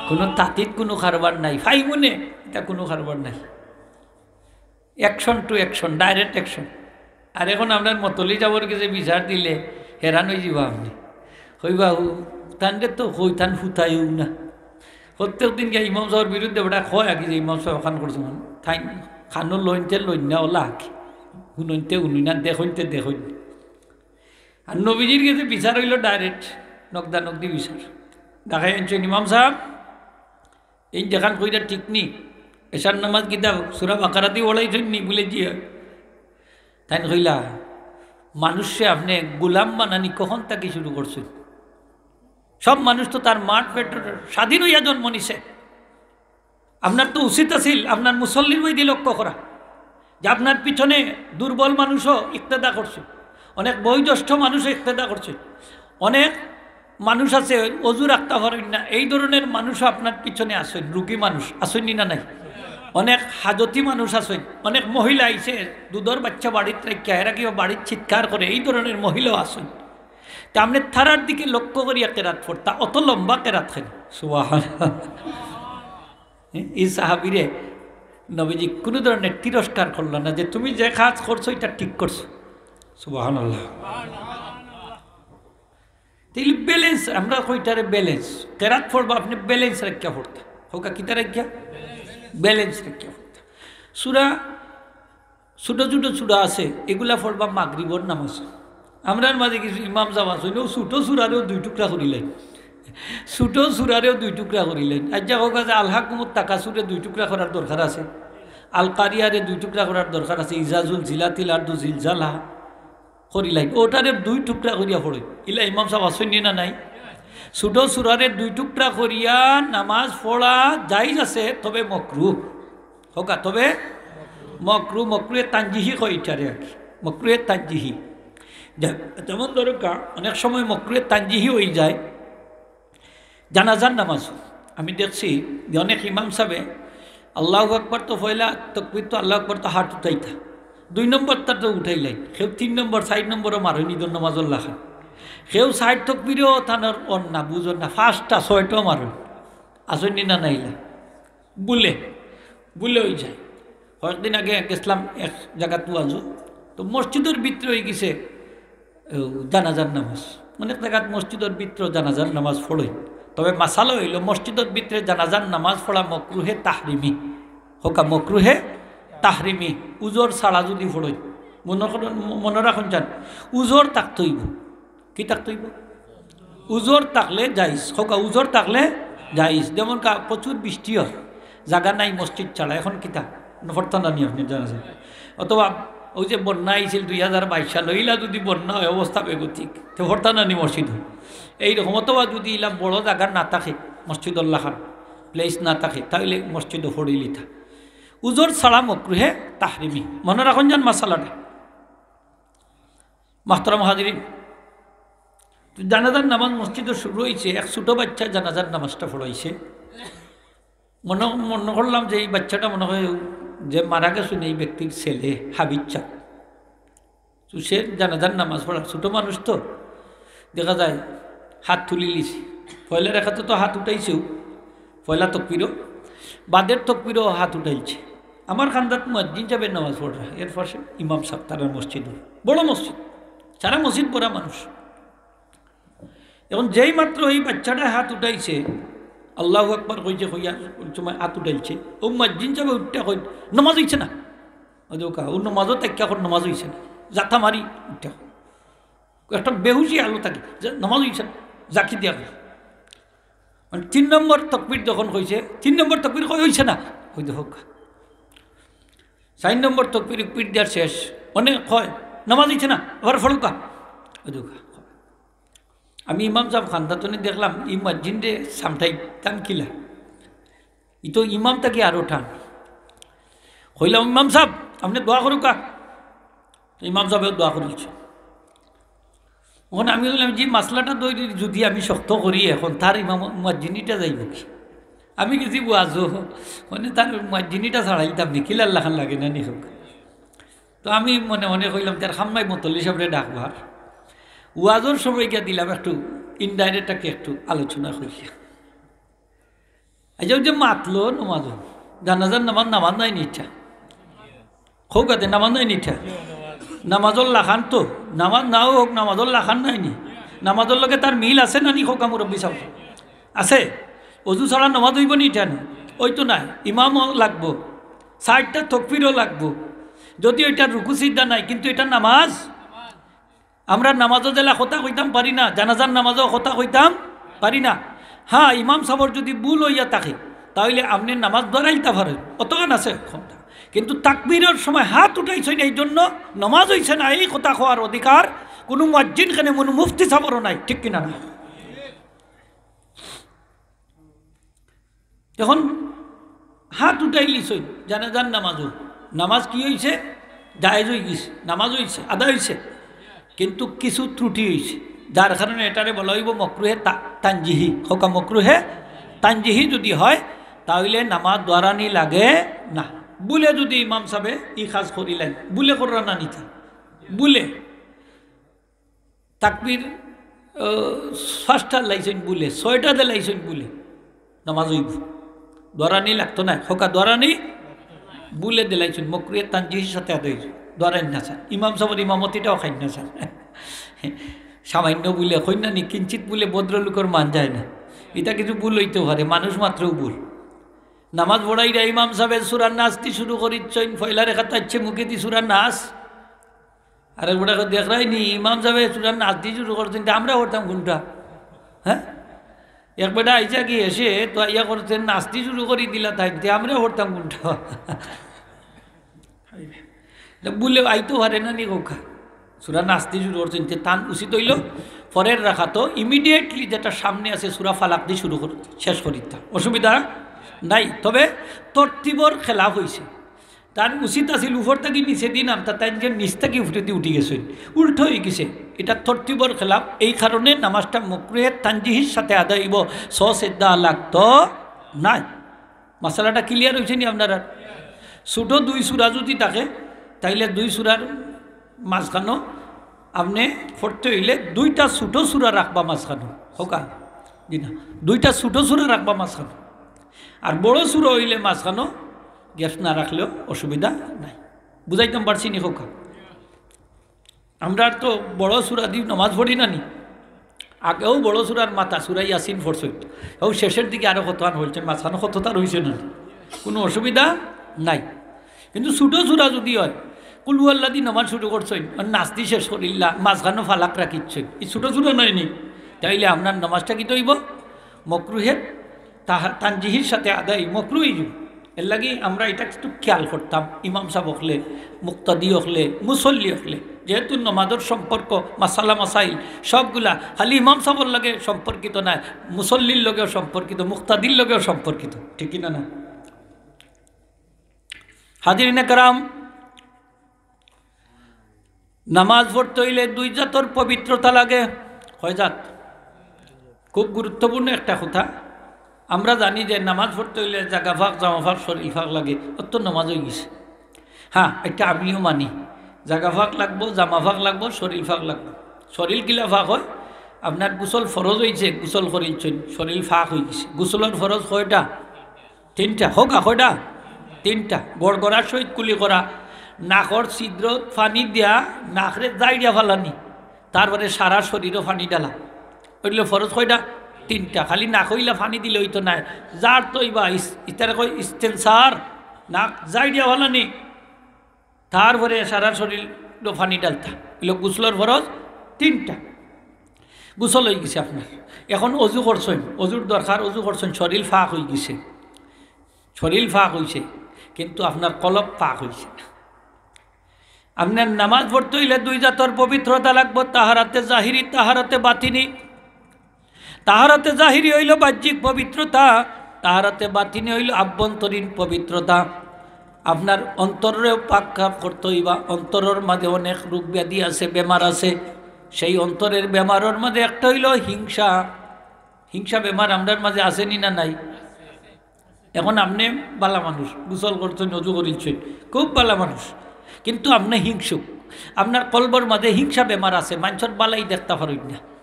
কুনু তাতিত কুনু কারবার নাই। ফাইমুনে, ইতা কুনু কারবার নাই। Action to action, direct action। আর অখন আপনার মতলি সাবর গেছে বিচার দিলে হেরান অইযিবা আপনে। কইবা, "হু, তানরে তো কই, তান হুতায়ও না।" প্রত্যেক দিন গিয়া ইমাম সাবর বিরুদ্ধে বেটা কয় আগে যে ইমাম সাবে অখান করছইন, তাইন কানো লইনতে লইন না, অলা আগে। হুনইনতে হুনইন না, দেখইনতে দেখইন না। আর নবীজির গেছে বিচার অইলো direct, নগদা নগদি বিচার। ডাকাইয়া আনছইন, "ইমাম সাব, এইন যেখান কইরা ঠিক নি, এশার নামাজ কিতা সূরা বাকারা দি পড়াইছইন নি?" বুলে, "জি অয়।" তাইন কইলা, "মানুষরে আপনে গোলাম বানানি কখন থাকি শুরু করছইন? সব মানুষ তো তার মার পেটর স্বাধীন অইয়া জন্ম নিছে। আপনার তো উচিত আছিল আপনার মুসল্লির বায়দি লক্ষ্য করা, যে আপনার পিছনে দুর্বল মানুষও ইক্তেদা করছে, অনেক বয়োজ্যেষ্ঠ মানুষও ইক্তেদা করছে, অনেক মানুষ আছে অজু রাখতা পারইন না, এই ধরনের মানুষও আপনার পিছনে আছইন, রুগী মানুষ আছইন নি না নাই? অনেক হাজতি মানুষ আছইন, অনেক মহিলা আইছে, দুধর বাইচ্চা বাড়িত রাখিয়া, এরা কিবা বাড়িত চিৎকার করে, এই ধরনের মহিলাও আছইন। তে আপনে তারার দিকে লক্ষ্য করিয়া কেরাত পড়তা, অত লম্বা কেরাত কেনে?" সুবহানাল্লাহ। ই সাহাবীরে নবীজি কুনু ধরনের তিরস্কার করলা না যে, "তুমি যে কাজ করছো, ইটা ঠিক করছো।" সুবহানাল্লাহ। তাইলে balance, আমরা কই ইটারে balance। কেরাত পড়বা, আপনে balance রাখিয়া পড়তা। কউক্কা কিতা রাখিয়া? Balance রাখিয়া পড়তা। সূরা, ছোট ছোট সূরা আছে, এগুলা পড়বা মাগরিবর নামাজ। আমরার মাঝে কিছু ইমাম সাব আছইন, অউ ছোট সূরারেও দুই টুকরা করিলাইন, ছোট সূরারেও দুই টুকরা করিলাইন। আইচ্ছা, কউক্কা যে আলহাকুমুত তাকাসুরে দুই টুকরা করার দরকার আছে, আল কারিয়ারে দুই টুকরা করার দরকার আছে, ইজা জুলজিলাতিল আরদু জিলজালাহা করিলাইন, অটারে দুই টুকরা করিয়া পড়ইন। ইলা ইমাম সাব আছইন নি না নাই? ছোট সূরারে দুই টুকরা করিয়া নামাজ পড়া জায়েজ আছে, তবে মকরুহ। কউক্কা, তবে মকরুহ, মকরুহে তানজিহি কয় ইটারে আর কি, মকরুহে তানজিহি। যে-, যেমন ধরউক্কা, অনেক সময় মকরুহে তানজিহি অইযায় জানাজার নামাজ। আমি দেখছি যে অনেক ইমাম সাবে আল্লাহু আকবার তো পয়লা তকবির তো আল্লাহু আকবার তো হাত উঠাইতা, দুই নম্বরটা তো উঠাইলাইন, কেউ তিন নম্বর, চাইর নম্বরও মারইন ইদর নামাজর লাখান, কেউ চাইর তকবিরেও তানর অর না, বুঝর না, পাঁচটা, ছয়টাও মারইন। আছইন নি না নাইলা? ভুলে, ভুলে অইযায়। কয়েকদিন আগে গেছলাম এক জাগাত ওয়াজো, তো মসজিদর ভিতরে অইগেছে, ও, জানাজার নামাজ। অনেক জাগাত মসজিদর ভিতরে জানাজার নামাজ পড়ইন, তবে মাসালা অইলো মসজিদর ভিতরে জানাজার নামাজ পড়া মকরুহে তাহরিমি। কউক্কা, মকরুহে তাহরিমি, উজর ছাড়া যুদি পড়ইন। মনো করইন, মনো রাখইন যান, উজর থাকতে অইবো। কি থাকতে অইবো? উজর থাকলে জায়েজ। কউক্কা, উজর থাকলে জায়েজ। যেমন কা-, প্রচুর বৃষ্টি অয়, জাগা নাই মসজিদ ছাড়া, এখন কিতা? পড়তা না নি আপনে জানাজা? অথবা অউ যে বন্যা আইছিল দুই হাজার বাইশ সাল, অইলা যুদি বন্যা অয়, অবস্থা বেগতিক, তে পড়তা না নি মসজিদো? এইরকম। অথবা যুদি ইলা বড় জাগা না থাকে, মসজিদর লাখান place না থাকে, তাইলে মসজিদো পড়িলিতা। উজর ছাড়া মকরুহে তাহরিমি। মনো রাখইন যান মাসালাটা। মাহতারাম হাজিরিন, তো জানাজার নামাজ মসজিদো শুরু অইছে, এক ছোট বাইচ্চা জানাজার নামাজটা পড়াইছে। মনো, মনো করলাম যে ই বাইচ্চাটা মনো অয় যে মারা গেছইন ই ব্যক্তির ছেলে হাবিজ সাব। তো সে জানাজার নামাজ পড়া, ছোট মানুষ তো, দেখা যায় হাত তুলিলিছে। পয়লা রেকাতো তো হাত উঠাইছেউ, পয়লা তকবিরো, বাদের তকবিরো হাত উঠাইছে। আমার কান্দাত মুয়াজ্জিন সাবে নামাজ পড়রা, এর পাশে ইমাম সাব, তারার মসজিদো, বড় মসজিদ, সারা মসজিদ ভরা মানুষ। এখন যেই মাত্র ই বাইচ্চাটায় হাত উঠাইছে, আল্লাহু আকবার কইছে, কইয়া ওই সময় হাত উঠাইছে, অউ মুয়াজ্জিন সাবে উঠিয়া কইন, "নামাজ অইছে না।" অউ দেখউক্কা, অউ নামাজো থাকিয়া কইন, "নামাজ অইছে না।" জাতা মারি উঠিয়া কইন, একটা বেহুশি আলো থাকি, যে, "নামাজ অইছে না।" জাকি দিয়া কইন। মানে তিন নম্বর তকবির যখন কইছে, তিন নম্বর তকবির কয়, "অইছে না।" অউ দেখউক্কা, চাইর নম্বর তকবির, তকবির দেওয়ার শেষ, অনে কয়, "নামাজ অইছে না, আবার পড়উক্কা।" অউ দেখউক্কা। আমি ইমাম সাব কান্দাত থনে দেখলাম, ই মুয়াজ্জিনরে সামটাইতাম কিলা? ই তো ইমাম থাকি আরো টান। কইলাম, "ইমাম সাব, আপনে দোয়া করউক্কা।" তো ইমাম সাবেও দোয়া করিলিছে। অখন আমি কইলাম, "জি, মাসলাটা তো যুদি আমি শক্ত করি, এখন তার ইমাম মুয়াজ্জিনিটা যাইবো কি?" আমি গেছি ওয়াজো, মানে তার মুয়াজ্জিনিটা ছাড়াইতাম নি, কিলার লাখান লাগে না নি কউক্কা। তো আমি মনে মনে কইলাম, "তার খাম্মাই মতল্লি সাবরে ডাকবার।" ওয়াজর সময় গিয়া দিলাম একটু indirect থাকি একটু আলোচনা করিয়া। এই যে, অউ যে মাতলো নামাজো, জানাজার নামাজ, নামাজ নায় নি ইটা? কউক্কা তে, নামাজ নায় নি ইটা? নামাজর লাখান তো, নামাজ নাও অউক, নামাজর লাখান নায় নি? নামাজর লগে তার মিল আছে না নি কউক্কা মুরব্বি সাব? আছে? অজু ছাড়া নামাজ অইবো নি ইটা নি? অইতো নায়, ইমামও লাগবো, চাইরটা তকবিরও লাগবো। যদিও ইটার রুকু সিজদা নাই, কিন্তু ইটা নামাজ। আমরা নামাজো যেলা কথা কইতাম পারি না, জানাজার নামাজো কথা কইতাম পারি না। হ্যাঁ, ইমাম সাবর যুদি ভুল অইয়া থাকে, তাইলে আপনে নামাজ দরাইতা পারেন, অতখান আছে ক্ষমতা। কিন্তু তাকবিরর সময় হাত উঠাইছইন, এই জন্য নামাজ অইছে না, এই কথা কওয়ার অধিকার কুনু মুয়াজ্জিন কেনে, কুনু মুফতি সাবরও নাই, ঠিক কিনা না? এখন হাত উঠাইলিছইন, জানাজার নামাজো। নামাজ কি অইছে? জায়েজ অইগেছে, নামাজ অইছে, আদায় অইছে, কিন্তু কিছু ত্রুটি অইছে, যার কারণে ইটারে বলা অইবো মকরুহে তা-, তানজিহি। কউক্কা, মকরুহে তানজিহি যুদি হয়, তাইলে নামাজ দরানি লাগে না। ভুলে যুদি ইমাম সাবে ই কাজ করিলাইন, ভুলে কররা না নি ইতা, ভুলে তাকবির, আহ, পাঁচটা দিলাইছইন ভুলে, ছয়টা দিলাইছইন ভুলে, নামাজ অইবো, দরানি লাগতো নায়। কউক্কা, দরানি ভুলে দিলাইছইন, মকরুহে তানজিহির সাথে আদায় অইছে, দরাইন না ছাইন। ইমাম সাবর ইমামতিটাও খাইন না ছাইন। সামান্য ভুলে, কইন না নি, কিঞ্চিত ভুলে ভদ্রলোকর মান যায় না। ইটা কিছু ভুল অইতো পারে, মানুষ মাত্রেউ ভুল। নামাজ পড়াইরা ইমাম সাবে সূরা নাস দি শুরু করিছইন, পয়লা রেকাত আইছে মুখেদি সূরা নাস, আর এক বেটা কয়, "দেখরায় নি, ইমাম সাবে সূরা নাস দি শুরু করছইন, তে আমরা পড়তাম কুনটা?" হ্যাঁ? এক বেটা আইছে কি এসে, তো আইয়া করছে, "নাস দি শুরু করি দিলা তাইন, তে আমরা পড়তাম কুনটা?" তে বুলে আইতো পারে না নি কউক্কা। সূরা নাস দি শুরু করছইন, তে তান উচিত অইলো পরের রাকাতো immediately যেটা সামনে আছে সূরা ফালাক দি শুরু কর-, শেষ করিতা। অসুবিধা নাই, তবে তরতিবর খেলাফ অইছে। তান উচিত আছিল উপর থাকি নিচেদি নামতা, তাইন যে নিচ থাকি উপরেদি উঠি গেছইন, উল্টা অই গেছে। ইটা তরতিবর খেলাফ, এই কারণে নামাজটা মাকরুহে তানজিহির সাথে আদায় অইবো, সজদা লাগতো নায়। মাসালাটা clear অইছে নি আপনারার? ছোট দুই সূরা যুদি থাকে, তাইলে দুই সূরার মাঝখানো আপনে পড়তে অইলে দুইটা ছোট সূরা রাখবা মাঝখানো, কউক্কা? জি না, দুইটা ছোট সূরা রাখবা মাঝখানো। আর বড় সূরা অইলে মাঝখানো gap না রাখলেও অসুবিধা নাই। বুঝাইতাম পারছি নি কউক্কা? আমরা তো বড় সূরা দি নামাজ পড়ি না নি, আগেও বড় সূরার মাথা সূরা ইয়াসিন পড়ছইন, অউ শেষের দিকে আরো কতখান অইছে, মাঝখানো কততা রইছে না, কুনু অসুবিধা নাই। কিন্তু ছোট সূরা যুদি অয়, কুল হুয়াল্লাহ দি নামাজ শুরু করছইন, আর নাস দি শেষ করিলা, মাঝখানো ফালাক রাখিছইন, ই ছোট সূরা নায় নি, তাইলে আপনার নামাজটা কিতা অইবো? মাকরুহে তাহা-, তানজিহির সাথে আদায়, মাকরুহ অইযিবো। এরলাগি আমরা ইটা একটু খেয়াল করতাম, ইমাম সাব অকলে, মুক্তাদি অকলে, মুসল্লি অকলে, যেহেতু নামাজর সম্পর্ক, মাসালা মাসাইল সবগুলা খালি ইমাম সাবর লগে সম্পর্কিত নায়, মুসল্লির লগেও সম্পর্কিত, মুক্তাদির লগেও সম্পর্কিত, ঠিক কি না না? হাজিরিনে কেরাম, নামাজ পড়তে অইলে দুই জাতর পবিত্রতা লাগে। কয় জাত? খুব গুরুত্বপূর্ণ একটা কথা। আমরা জানি যে নামাজ পড়তে অইলে জাগা পাক, জামা পাক, শরীল পাক লাগে, অত নামাজ অই গেছে। হ্যাঁ, এটা আমিও মানি, জাগা পাক লাগবো, জামা পাক লাগবো, শরীল পাক লাগবো। শরীল কিলা পাক অয়? আপনার গোসল ফরজ অইছে, গোসল করিলছইন, শরীল পাক অই গেছে। গোসলর ফরজ কয়টা? তিনটা। কউক্কা, কয়টা? তিনটা। গড়গড়ার সহিত কুলি করা, নাকর ছিদ্রত পানি দিয়া নাকরে জাইড়িয়া ফালানি, তারপরে সারা শরীরো পানি ঢালা। অইলো ফরজ কয়টা? তিনটা। খালি নাকো ইলা পানি দিলে অইতো নায়, যার তো ইবা ইস-, ইতারে কয় ইস্তেনসার, নাক জাইড়িয়া ফালানি, তারপরে সারা শরীরো পানি ঢালতা। অইলো গোসলর ফরজ তিনটা। গোসল অই গেছে আপনার, এখন অজু করছইন, অজুর দরকার, অজু করছইন, শরীল পাক অই গেছে, শরীল পাক অইছে, কিন্তু আপনার কলব পাক অইছে না। আপনার নামাজ পড়তে অইলে দুই জাতর পবিত্রতা লাগবো, তাহারাতে জাহিরি, তাহারাতে বাতিনি। তাহারাতে জাহিরি অইলো বাহ্যিক পবিত্রতা, তাহারাতে বাতিনি অইলো আভ্যন্তরীণ পবিত্রতা। আপনার অন্তররেও পাক করতে অইবা। অন্তরর মাঝে অনেক রোগ ব্যাধি আছে, বেমার আছে। সেই অন্তরের বেমারর মাঝে একটা অইলো হিংসা। হিংসা বেমার আমরার মাঝে আছে নি না নাই? এখন আপনে বালা মানুষ, গোসল করছইন, অজু করিলছইন, খুব বালা মানুষ, কিন্তু আপনে হিংসুক। আপনার কলবর মাঝে হিংসা বেমার আছে, মানষর বালাই দেখতা পারইন না।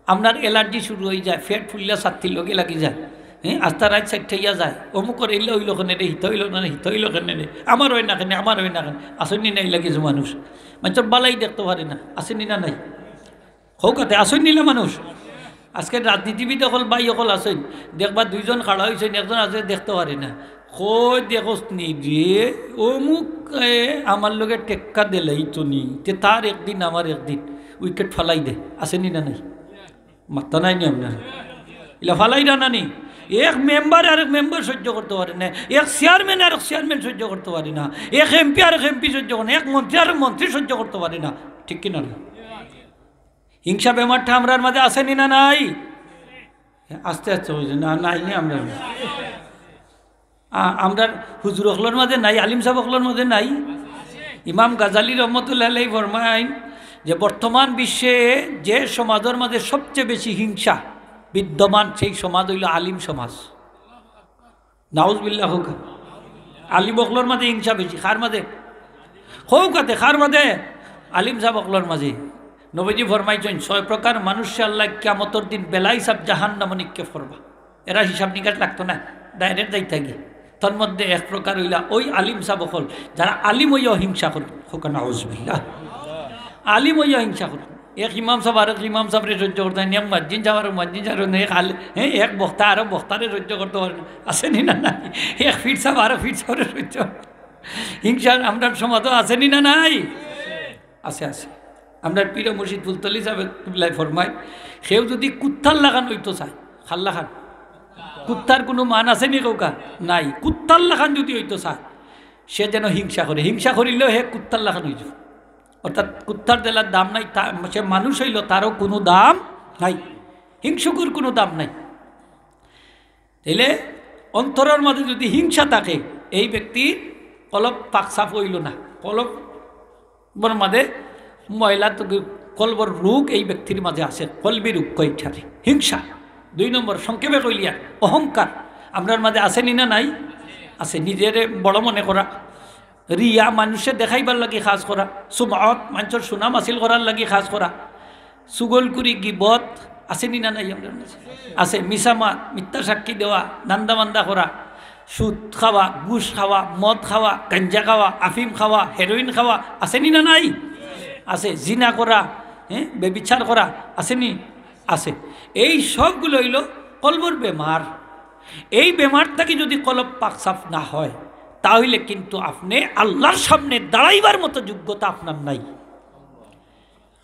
আপনার allergy শুরু অই যায়, পেট ফুলিয়া ছাত্তির লগে লাগি যায়। হ্যাঁ, আস্তা রাইত চাইরটা অইয়া যায়, অমুকর ইলা অইলো কেনে রে, হিতা অইলো না রে, হিতা অইলো কেনে রে, আমার অয় না কেনে, আমার অয় না কেনে। আছইন নি না ইলা কিছু মানুষ, মানষর বালাই দেখতা পারে না, আছইন নি না নাই? কউক্কা তে, আছইন নি ইলা মানুষ? আজকে রাজনীতিবিদ অকল, ভাই অকল আছইন, দেখবা দুইজন খাড়া অইছইন, একজন আছে দেখতা পারে না। কয়, "দেখোস নি রে, অমুকে আমার লগে টেক্কা দিলাইতো নি, তে তার একদিন আমার একদিন, wicket ফালাই দে।" আছইন নি না নাই? মাত্তা নাই নি আপনার? ইলা ফালাই দে না নি? এক মেম্বার আরেক মেম্বার সহ্য করতা পারে না, এক চেয়ারম্যান আরেক চেয়ারম্যান সহ্য করতা পারে না, এক এমপি আরেক এমপি সহ্য করে না, এক মন্ত্রী আরেক মন্ত্রী সহ্য করতা পারে না, ঠিক কি না? হিংসা বেমারটা আমরার মাঝে আছে নি না নাই? আস্তে আস্তে অইছে না, নাই নি আমরার মাঝে। আ-, আমরার হুজুর অকলর মাঝে নাই, আলিম সাব অকলর মাঝে নাই। ইমাম গাজালি রহমতুল্লাহ আলাইহি ফরমাইন যে বর্তমান বিশ্বে যে সমাজর মাঝে সবচেয়ে বেশি হিংসা বিদ্যমান, সেই সমাজ অইলো আলিম সমাজ। নাউজুবিল্লাহ কউক্কা। আলিম অকলর মাঝে হিংসা বেশি। কার মাঝে? কউক্কা তে, কার মাঝে? আলিম সাব অকলর মাঝে। নবীজি ফরমাইছইন, "ছয় প্রকার মানুষরে আল্লায় কিয়ামতর দিন বেলা হিসাব জাহান্নামো নিক্ষেপ করবা।" এরা হিসাব নিকাশ লাগতো না, direct যাইতা গি। তার মধ্যে এক প্রকার অইলা ওই আলিম সাব অকল, যারা আলিম অইয়াও হিংসা করে। কউক্কা নাউজুবিল্লাহ। আলিম অইয়াও হিংসা করে। এক ইমাম সাব আরেক ইমাম সাবরে সহ্য করতা পারে না, এক মুয়াজ্জিন সাব আরেক মুয়াজ্জিন সাবরে, এক আল-, হ্যাঁ, এক বক্তা আরেক বক্তারে সহ্য করতা পারে না। আছে নি না নাই? এক পীর সাব আরেক পীর সাবরে সহ্য। হিংসা আমরার সমাজো আছে নি না নাই? আছে, আছে। আমরার পীর মুর্শিদ ফুলতলি সাহেব কিবলায় ফরমায়, কেউ যুদি কুত্তার লাখান অইতো চায়, কার লাখান? কুত্তার কুনু মান আছে নি কউক্কা? নাই। কুত্তার লাখান যুদি অইতো চায়, সে যেন হিংসা করে। হিংসা করিলেও হে কুত্তার লাখান অইযিবো। অর্থাৎ কুত্তার যেলা দাম নাই, তা-, সে মানুষ অইলো, তারও কুনু দাম নাই, হিংসুকুর কুনু দাম নাই। তাইলে অন্তরর মাঝে যুদি হিংসা থাকে, এই ব্যক্তির কলব পাক সাফ অইলো না। কলবর মাঝে ময়লা তো, কলবর রোগ এই ব্যক্তির মাঝে আছে, কলবি রোগ কয় ইটারে, হিংসা। দুই নম্বর, সংক্ষেপে কইলিয়া, অহংকার। আমরার মাঝে আছে নি না নাই? আছে। নিজেরে বড় মনে করা, রিয়া, মানুষে দেখাইবার লাগি কাজ করা, সুমআত, মানষর সুনাম হাসিল করার লাগি কাজ করা, চুগলখুরি, গিবত, আছে নি না নাই আমরার মাঝে? আছে। মিছা মাত, মিথ্যা সাক্ষী দেওয়া, ধান্দা-বান্দা করা, সুদ খাওয়া, ঘুষ খাওয়া, মদ খাওয়া, গাঞ্জা খাওয়া, আফিম খাওয়া, হেরোইন খাওয়া, আছে নি না নাই? আছে। জিনা করা, হ্যাঁ, ব্যভিচার করা, আছে নি? আছে। এই সবগুলা অইলো কলবর বেমার। এই বেমার থাকি যুদি কলব পাক সাফ না হয়, তাহলে কিন্তু আপনে আল্লার সামনে দাঁড়াইবার মতো যোগ্যতা আপনার নাই।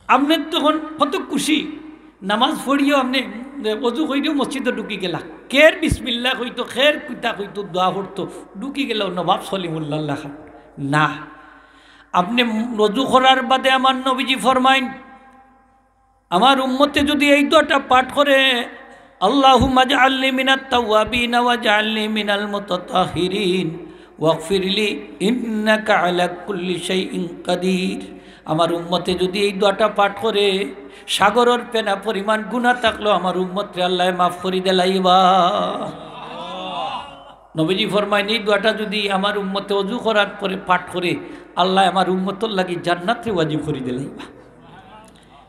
আপনে তখন কত খুশি, নামাজ পড়িয়াও আপনে অজু করিয়াও মসজিদো ঢুকি গেলা, কের বিসমিল্লাহ কইতো, কের কিতা কইতো, দোয়া পড়তো, ঢুকি গেলা নবাব সলিমুল্লাহর লাখান। না, আপনে অজু করার বাদে আমার নবীজি ফরমাইন, আমার উম্মতে যুদি এই দোয়াটা পাঠ করে, "আল্লাহুম্মা জাআলনি মিনাত তাওয়াবিন ওয়াজআলনি মিনাল মুতাতাহহিরিন ওয়াগফিরলি ইন্নাকা আলা কুল্লি শাইইন কাদির।" আমার উম্মতে যুদি এই দোয়াটা পাঠ করে, সাগরর ফেনা পরিমাণ গুনা থাকলেও আমার উম্মতরে আল্লায় মাফ করি দিলাইবা। নবীজি ফরমাইন, এই দোয়াটা যুদি আমার উম্মতে অজু করার পরে পাঠ করে, আল্লায় আমার উম্মতর লাগি জান্নাতরে ওয়াজিব করি দিলাইবা।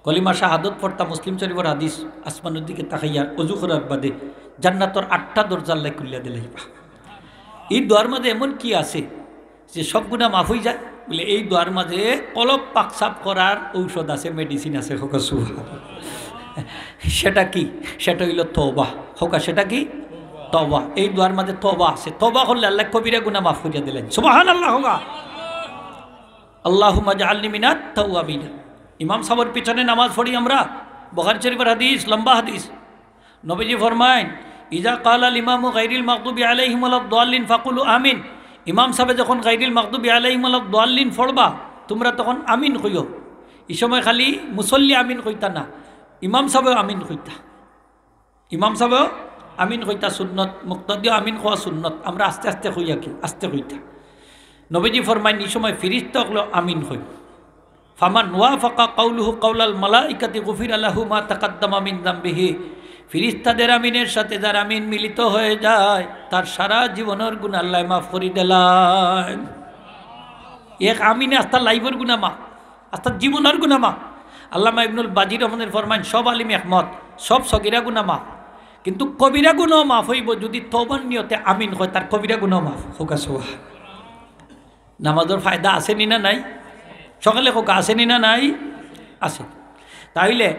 কলিমা শাহাদত পড়তা, মুসলিম শরীফর হাদিস, আসমানর দিকে তাকাইয়া অজু করার বাদে জান্নাতর আটটা দরজা আল্লায় খুলিয়া দিলাইবা। এই দোয়ার মাঝে এমন কি আছে যে সব গুনা মাফ অইযায়? বলে, এই দোয়ার মাঝে কলব পাক সাফ করার ঔষধ আছে, medicine আছে। কউক্কা সুবহানাল্লাহ। সেটা কি? সেটা অইলো তওবা। কউক্কা, সেটা কি? তওবা। এই দোয়ার মাঝে তওবা আছে। তওবা করলে আল্লায় কবিরা গুনা মাফ করিয়া দিলাইন। সুবহানাল্লাহ কউক্কা। আল্লাহুম্মা জাআলনি মিনাত তাওয়াবিন। ইমাম সাহেবর পিছনে নামাজ পড়ি আমরা, বুখারী শরীফর হাদিস, লম্বা হাদিস। নবীজি ফরমাইন, "ইজা কালাল ইমামু গাইরিল মাগদুবি আলাইহিম ওয়ালাদ দাল্লিন ফাকুলু আমিন।" ইমাম সাহেবে যখন গাইরিল মাগদুবি আলাইহিম ওয়ালাদ দাল্লিন পড়বা, তুমরা তখন আমিন কইও। ই সময় খালি মুসল্লি আমিন কইতা না, ইমাম সাহেবেও আমিন কইতা। ইমাম সাহেবেও আমিন কইতা সুন্নত, মুক্তাদিও আমিন কওয়া সুন্নত। আমরা আস্তে আস্তে কইয়া কি? আস্তে কইতা। নবীজি ফরমাইন, ই সময় ফিরিস্তা অকলেও আমিন কইন। "ফামান ওয়াফাকা কাউলুহু কাউলাল মালাইকাতি গুফিরা লাহু মা তাকাদ্দামা মিন যামবিহি।" ফিরিস্তাদের আমিনের সাথে যার আমিন মিলিত হয়ে যায়, তার সারা জীবনর গুনা আল্লায় মাফ করি দিলাইন। এক আমিনে আস্তা লাইফর গুনা মাফ, আস্তা জীবনর গুনা মাফ। আল্লামা ইবনুল বাজির রহমানের ফরমাইন, সব আলিম একমত, সব সগিরা গুনা মাফ, কিন্তু কবিরা গুনাও মাফ অইবো যুদি তওবার নিয়তে আমিন কয়, তার কবিরা গুনাও মাফ। কউক্কা সুবহানাল্লাহ। নামাজর ফায়দা আছে নি না নাই? সকলে কউক্কা, আছে নি না নাই? আছে। তাইলে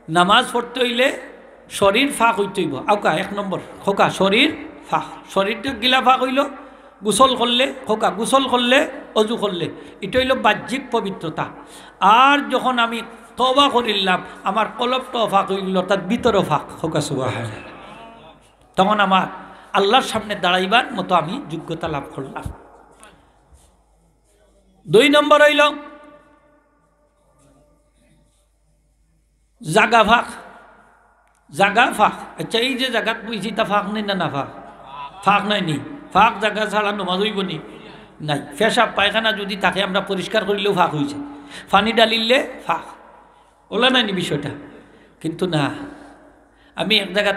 নামাজ পড়তে অইলে শরীর পাক অইতে অইবো। আউক্কা, এক নম্বর, কউক্কা, শরীর পাক। শরীরটা কিলা পাক অইলো? গোসল করলে, কউক্কা, গোসল করলে, অজু করলে, ইটা অইলো বাহ্যিক পবিত্রতা। আর যখন আমি তওবা করিলাম, আমার কলবটাও পাক অইলো, অর্থাৎ ভিতরও পাক। কউক্কা সুবহানাল্লাহ। তখন আমার আল্লার সামনে দাঁড়াইবার মতো আমি যোগ্যতা লাভ করলাম। দুই নম্বর অইলো জাগা পাক। জাগা পাক। আচ্ছা, এই যে জাগাত বইছি, ইটা পাক নি না না পাক? পাক নায় নি? পাক জাগা ছাড়া নমাজ অইবো নি? নাই। পেশাব পায়খানা যুদি থাকে, আমরা পরিষ্কার করিলেও পাক অইযায়। পানি ঢালিলে পাক। অলা নায় নি বিষয়টা? কিন্তু না, আমি এক জাগাত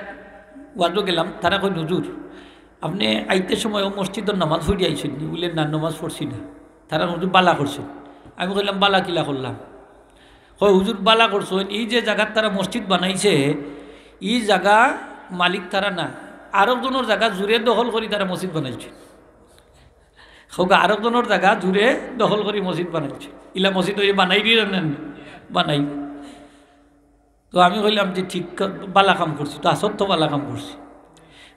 ওয়াজো গেলাম, তারা কইন, "হুজুর, আপনে আইতে সময় অউ মসজিদর নামাজ পড়ি আইছইন নি?" বুলে, "না, নামাজ পড়ছি না।" তারা কইন, "হুজুর, বালা করছইন।" আমি কইলাম, "বালা কিলা করলাম?" কয়, "হুজুর, বালা করছইন, এই যে জাগাত তারা মসজিদ বানাইছে, ই জাগা মালিক তারা না, আরক জনর জাগা জুরে দখল করি তারা মসজিদ বানাইছে।" কউক্কা, আরক জনর জাগা জুরে দখল করি মসজিদ বানাইছে। ইলা মসজিদ অউ বানাই দিয়া না নি? বানাই। তো আমি কইলাম যে, "ঠিক কা-, বালা কাম করছি, তো আসত তো বালা কাম করছি।"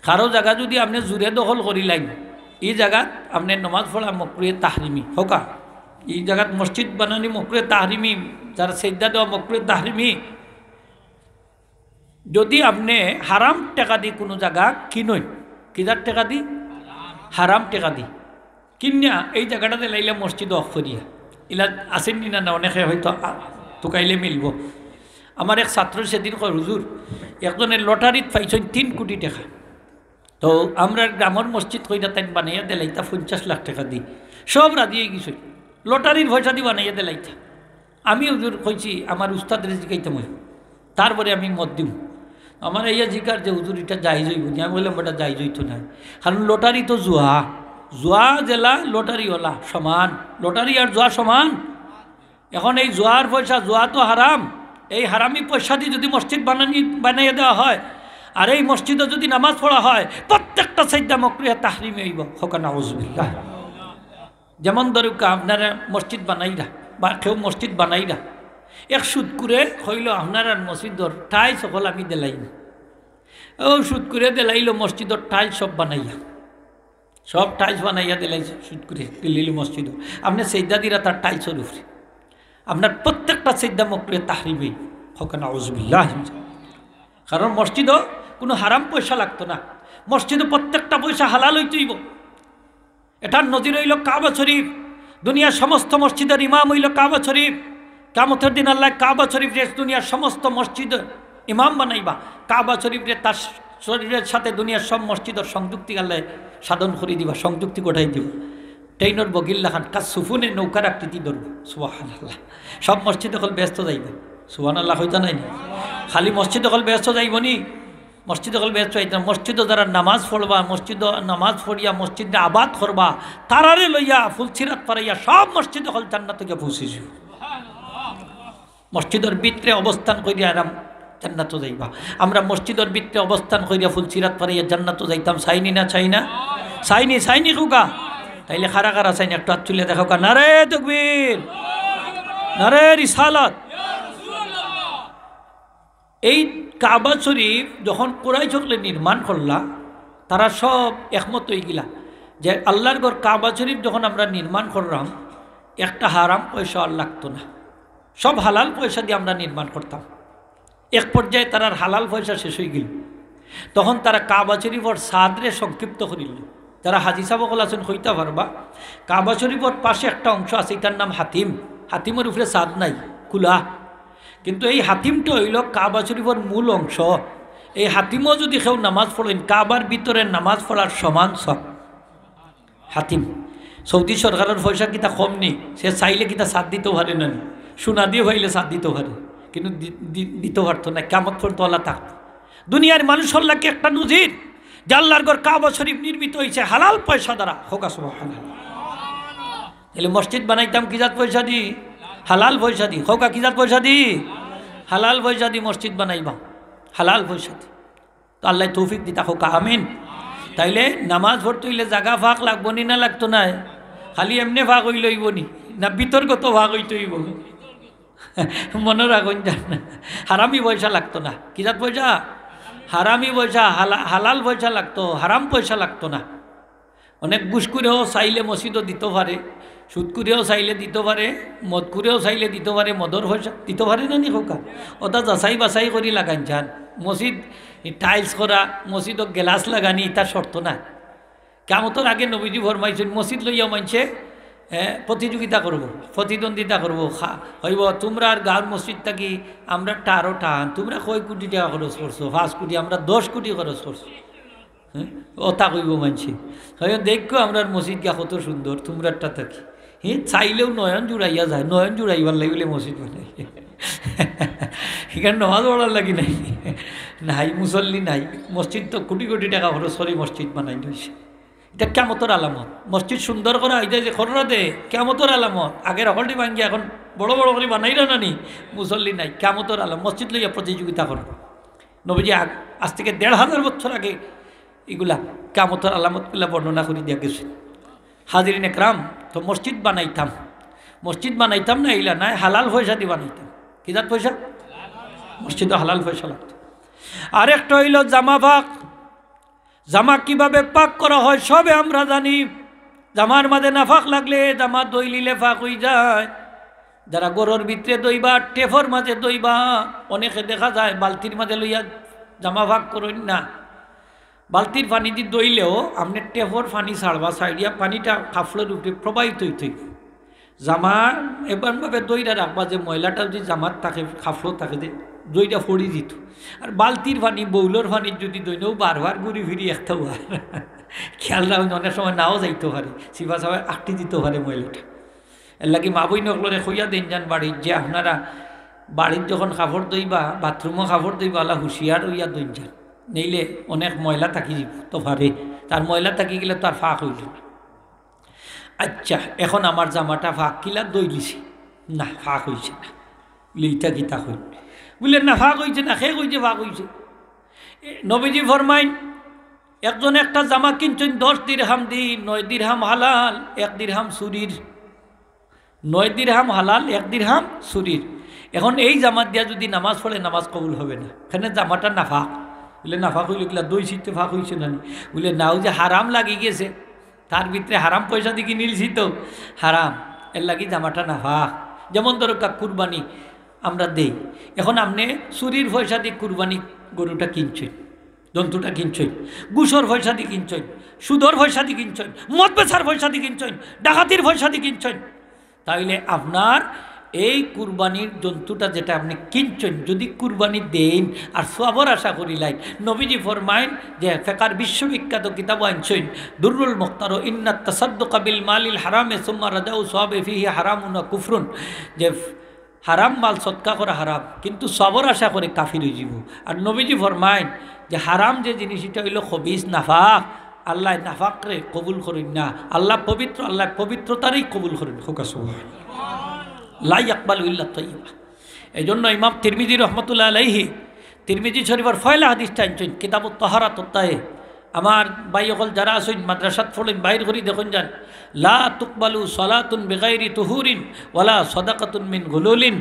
কারো জাগা যুদি আপনে জুরে দখল করিলাইন, ই জাগাত আপনে নমাজ পড়া মকরুহে তাহরিমি। কউক্কা, ই জাগাত মসজিদ বানানি মকরুহে তাহরিমি, যার সেজদা দেওয়া মকরুহে তাহরিমি। যদি আপনে হারাম টেকা দি কুনু জাগা কিনইন, কিজার টেকা দি? হারাম টেকা দি। কিনিয়া এই জাগাটা দিলাইলা মসজিদ অকফ করিয়া। ইলা আছেন নি না, না অনেকে হয়তো আ-, তুকাইলে মিলবো। আমার এক ছাত্র সেদিন কয়, "হুজুর, একজনে লটারিত পাইছইন তিন কুটি টেকা।" তো আমরার গ্রামর মসজিদ কইরা তাইন বানাইয়া দিলাইতা পঞ্চাশ লাখ টেকা দি। সব রাজি অইগেছইন। লটারির পয়সা দি বানাইয়া দিলাইতা। আমি হুজুর কইছি, আমার উস্তাদরে জিকাইতাম অইবো। তারপরে আমি মত দিমু। আমারে আইয়া জিকার যে, "হুজুর, ইটা জায়েজ অইবো নি?" আমি কইলাম, "বেটা, জায়েজ অইতো নায়। কারণ লটারি তো জুয়া। জুয়া যেলা, লটারি অলা সমান। লটারি আর জুয়া সমান।" এখন এই জুয়ার পয়সা, জুয়া তো হারাম। এই হারামি পয়সা দি যদি মসজিদ বানানি, বানাইয়া দেওয়া হয়, আর এই মসজিদো যদি নামাজ পড়া হয়, প্রত্যেকটা সেজদা মকরুহে তাহরিমি অইবো। কউক্কা নাউজুবিল্লাহ। যেমন ধরউক্কা, আপনারা মসজিদ বানাইরা, বা কেউ মসজিদ বানাইরা, এক সুদখুরে কইলো, "আপনারার মসজিদর tiles অকল আমি দিলাইমু।" অউ সুদখুরে দিলাইলো মসজিদর tiles সব বানাইয়া। সব tiles বানাইয়া দিলাইছে, সুদখুরে দিলাইলো মসজিদো। আপনে সেজদা দিরা তার tiles-অর উপরে। আপনার প্রত্যেকটা সেজদা মকরুহে তাহরিমি। কউক্কা নাউজুবিল্লাহ। কারণ মসজিদো কুনু হারাম পয়সা লাগতো না। মসজিদো প্রত্যেকটা পয়সা হালাল অইতো অইবো। এটার নজির অইলো কাবা শরীফ। দুনিয়ার সমস্ত মসজিদর ইমাম অইলো কাবা শরীফ। কিয়ামতর দিন আল্লায় কাবা শরীফরে দুনিয়ার সমস্ত মসজিদর ইমাম বানাইবা। কাবা শরীফরে তার শরীফর সাথে দুনিয়ার সব মসজিদর সংযুক্তি আল্লায় সাধন করি দিবা, সংযুক্তি ঘটাই দিবা। ট্রেইনর বগির লাখান কাসসুফুনে নৌকার আকৃতি ধরবো। সুবহানাল্লাহ। সব মসজিদ অকল বেহেস্তো যাইবো। সুবহানাল্লাহ কইতা নায় নি? খালি মসজিদ অকল বেহেস্তো যাইবো নি? মসজিদ অকল বেহেস্তো যাইতো না। মসজিদো যারা নামাজ পড়বা, মসজিদো নামাজ পড়িয়া মসজিদরে আবাদ করবা, তারারে লইয়া ফুলসিরাত পারাইয়া সব মসজিদ অকল জান্নাতো গিয়া পৌঁছি যিবো। মসজিদর ভিতরে অবস্থান করিয়া এরাম জান্নাতো যাইবা। আমরা মসজিদর ভিতরে অবস্থান করিয়া ফুলসিরাত পারাইয়া জান্নাতো যাইতাম, চাইনি না চাই না? চাইনি, চাইনি কউক্কা? তাইলে কারা কারা চাইন একটু আত তুলিয়া দেখাউক্কা। নারায়ে তাকবীর, নারায়ে রিসালাত। এই কাবা শরীফ যখন কুরাইশ অকলে নির্মাণ করলা, তারা সব একমত অইগেলা যে আল্লার ঘর কাবা শরীফ যখন আমরা নির্মাণ কররাম, একটা হারাম পয়সা আর লাগতো না, সব হালাল পয়সা দি আমরা নির্মাণ করতাম। এক পর্যায়ে তারার হালাল পয়সা শেষ অইগেলো, তখন তারা কাবা শরীফর ছাদরে সংক্ষিপ্ত করিলো। যারা হাজি সাব অকল আছইন কইতা পারবা, কাবা শরীফর পাশে একটা অংশ আছে, ইটার নাম হাতিম। হাতিমর উপরে ছাদ নাই, খুলা। কিন্তু এই হাতিমটা অইলো কাবা শরীফর মূল অংশ। এই হাতিমো যদি কেউ নামাজ পড়ইন, কাবার ভিতরে নামাজ পড়ার সমান সওয়াব। হাতিম, সৌদি সরকারর পয়সা কিতা কম নি? সে চাইলে কিতা ছাদ দিতো পারে না নি? সোনা দিয়া পাইলে ছাদ দিতো পারে, কিন্তু দি-, দি-, দিতো পারতো না, কিয়ামত পর্যন্ত আল্লাহ থাকতো। দুনিয়ার মানুষর লাগি একটা নজির যে আল্লার ঘর কাবা শরীফ নির্মিত অইছে হালাল পয়সা দ্বারা। কউক্কা সুবহানাল্লাহ। তাইলে মসজিদ বানাইতাম কিজাত পয়সা দি? হালাল পয়সা দি। কউক্কা কিজাত পয়সা দি? হালাল পয়সা দি মসজিদ বানাইবা, হালাল পয়সা দি। তো আল্লায় তৌফিক দিতা কউক্কা, আমিন। তাইলে নামাজ পড়তে অইলে জাগা পাক লাগবো নি না লাগতো নায়? খালি এমনে পাক অইলে অইবো নি, না ভিতরগত পাক অইতে অইবো? মনো রাখইন যান, হারামি পয়সা লাগতো না। কিজাত পয়সা? হারামি পয়সা, হালা-, হালাল পয়সা লাগতো, হারাম পয়সা লাগতো না। অনেক ঘুষখুরেও চাইলে মসজিদো দিতো পারে, সুদখুরেও চাইলে দিতো পারে, মদখুরেও চাইলে দিতো পারে, মদর পয়সা দিতো পারে না নি কউক্কা? ওটা যাচাই বাছাই করি লাগাইন যান। মসজিদ tiles করা, মসজিদো glass লাগানি, ইটা শর্ত না। কিয়ামতর আগে নবীজি ফরমাইছইন, মসজিদ লইয়া মানষে, এ, প্রতিযোগিতা করবো, প্রতিদ্বন্দ্বিতা করবো। খা-, কইবো, "তুমরার গাঁওর মসজিদ থাকি আমরারটা আরো টান, তুমরা কয় কুটি টেকা খরচ করছো?" "পাঁচ কুটি।" "আমরা দশ কুটি খরচ করছি।" হ্যাঁ? ওটা কইবো মানষে। কইবো, "দেখো আমরার মসজিদ গিয়া কত সুন্দর, তুমরারটা থাকি।" হে, চাইলেও নয়ন জুড়াইয়া যায়, নয়ন জুড়াইবার লাগি বুলে মসজিদ বানাই। ইখান নামাজ পড়ার লাগি নায়। নাই, মুসল্লি নাই। মসজিদ তো কুটি কুটি টেকা খরচ করি মসজিদ বানাইন অইছে। ইটা কিয়ামতর আলামত। মসজিদ সুন্দর করা, ইটা যে কররা দে, কিয়ামতর আলামত। আগের হকলটি ভাঙ্গিয়া এখন বড় বড় করি বানাইরা না নি, মুসল্লি নাই, কিয়ামতর আলামত। মসজিদ লইয়া প্রতিযোগিতা কররা। নবীজি আগ-, আজ থেকে দেড় হাজার বছর আগে ইগুলা কিয়ামতর আলামতগুলা বর্ণনা করি দিয়া গেছইন। হাজিরিন একরাম, তো মসজিদ বানাইতাম, মসজিদ বানাইতাম না, ইলা নায়, হালাল পয়সা দি বানাইতাম। কিজাত পয়সা? মসজিদো হালাল পয়সা লাগতো। আরেকটা অইলো জামা পাক। জামা কিভাবে পাক করা হয় সবে আমরা জানি। জামার মাঝে নাফাক লাগলে জামা ধইলিলে ফাক অইযায়। যারা ঘরর ভিতরে ধইবা, টেপর মাঝে ধইবা, অনেকে দেখা যায় বালতির মাঝে লইয়া জামা ফাক করইন না। বালতির পানিদি ধইলেও আপনে টেপর পানি ছাড়বা, ছাড়িয়া পানিটা কাপড়র উপরে প্রবাহিত অইতে অইবো। জামা এমনভাবে ধইরা রাখবা যে ময়লাটা যদি জামাত থাকে, কাপড়ো থাকে, যে ধইরা পড়ি দিত। আর বালতির পানি, বাউলর পানি যদি ধইন, অউ বারবার ঘুরি ফিরি একটা অয়। খেয়াল রাখইন, অনেক সময় নাও যাইতো পারে, ছিফা সাফায় আটকি দিতো পারে ময়লাটা। এরলাগি মা-বইন অকলরে কইয়া দেইন যান বাড়িত, যে আপনারা বাড়িত যখন কাপড় ধইবা, বাথরুমো কাপড় ধইবা, অলা হুঁশিয়ার অইয়া ধইন যান, নাইলে অনেক ময়লা থাকি যিতো পারে। তার ময়লা থাকি গেলে তো আর ফাক অইলো না। আচ্ছা, এখন আমার জামাটা ফাক কিলা ধইলিছি? না, ফাক অইছে না। বুলে, "ইটা কিতা কইন?" বুলে, "না, ফাক অইছে না।" কে কইছে ফাক অইছে? এ, নবীজি ফরমাইন, একজন একটা জামা কিনছইন দশ দিরহাম দি, নয় দিরহাম হালাল, এক দিরহাম চুরির। নয় দিরহাম হালাল, এক দিরহাম চুরির। এখন এই জামা দিয়া যদি নামাজ পড়ে, নামাজ কবুল হবে না। কেনে জামাটা নাফাক। বুলে, "নাফাক অইলো কিলা? ধইছি তো, ফাক অইছে না নি?" বুলে, "না, অউ যে হারাম লাগি গেছে।" তার ভিতরে হারাম পয়সাদি কিনিলিছি তো, হারাম, এরলাগি জামাটা নাফাক। যেমন ধরউক্কা কুরবানি আমরা দেই, এখন আপনে চুরির পয়সাদি কুরবানি গরুটা কিনছইন, জন্তুটা কিনছইন, ঘুষর পয়সাদি কিনছইন, সুদর পয়সাদি কিনছইন, মদ বেচার পয়সাদি কিনছইন, ডাকাতির পয়সাদি কিনছইন, তাইলে আপনার এই কুরবানির জন্তুটা যেটা আপনে কিনছইন, যদি কুরবানি দেইন আর সওয়াবর আশা করিলাইন, নবীজি ফরমাইন যে ফেকার বিশ্ববিখ্যাত কিতাবো আনছইন দুররুল মুখতারো, "ইন্নাত তাসাদ্দুকা বিল মালিল হারামে সুম্মা রাজাউ সওয়াবে ফিহি হারামুন ওয়া কুফরুন", যে হারাম মাল সদকা করা হারাম, কিন্তু সওয়াবর আশা করে কাফির অইযিবো। আর নবীজি ফরমাইন যে হারাম যে জিনিস, ইটা অইলো খবিস, নাফাক, আল্লায় নাফাকরে কবুল করইন না। আল্লাহ পবিত্র, আল্লায় পবিত্রতারেই কবুল করইন। কউক্কা সুবহানাল্লাহ। লা ইয়াকবালু ইল্লা তাইয়্যিবা। এই জন্য ইমাম তিরমিজি রহমতুল্লাহ আলাইহি তিরমিজি শরীফর পয়লা হাদিসটা আনছইন, কিতাবুত তাহারাত অধ্যায়ে। আমার ভাই অকল যারা আছইন, মাদ্রাসাত পড়ইন, বাইর করি দেখইন যান, "লা তুকবালু সালাতুন বিগাইরি তুহুরিন ওয়ালা সাদাকাতুন মিন গুলুলিন।"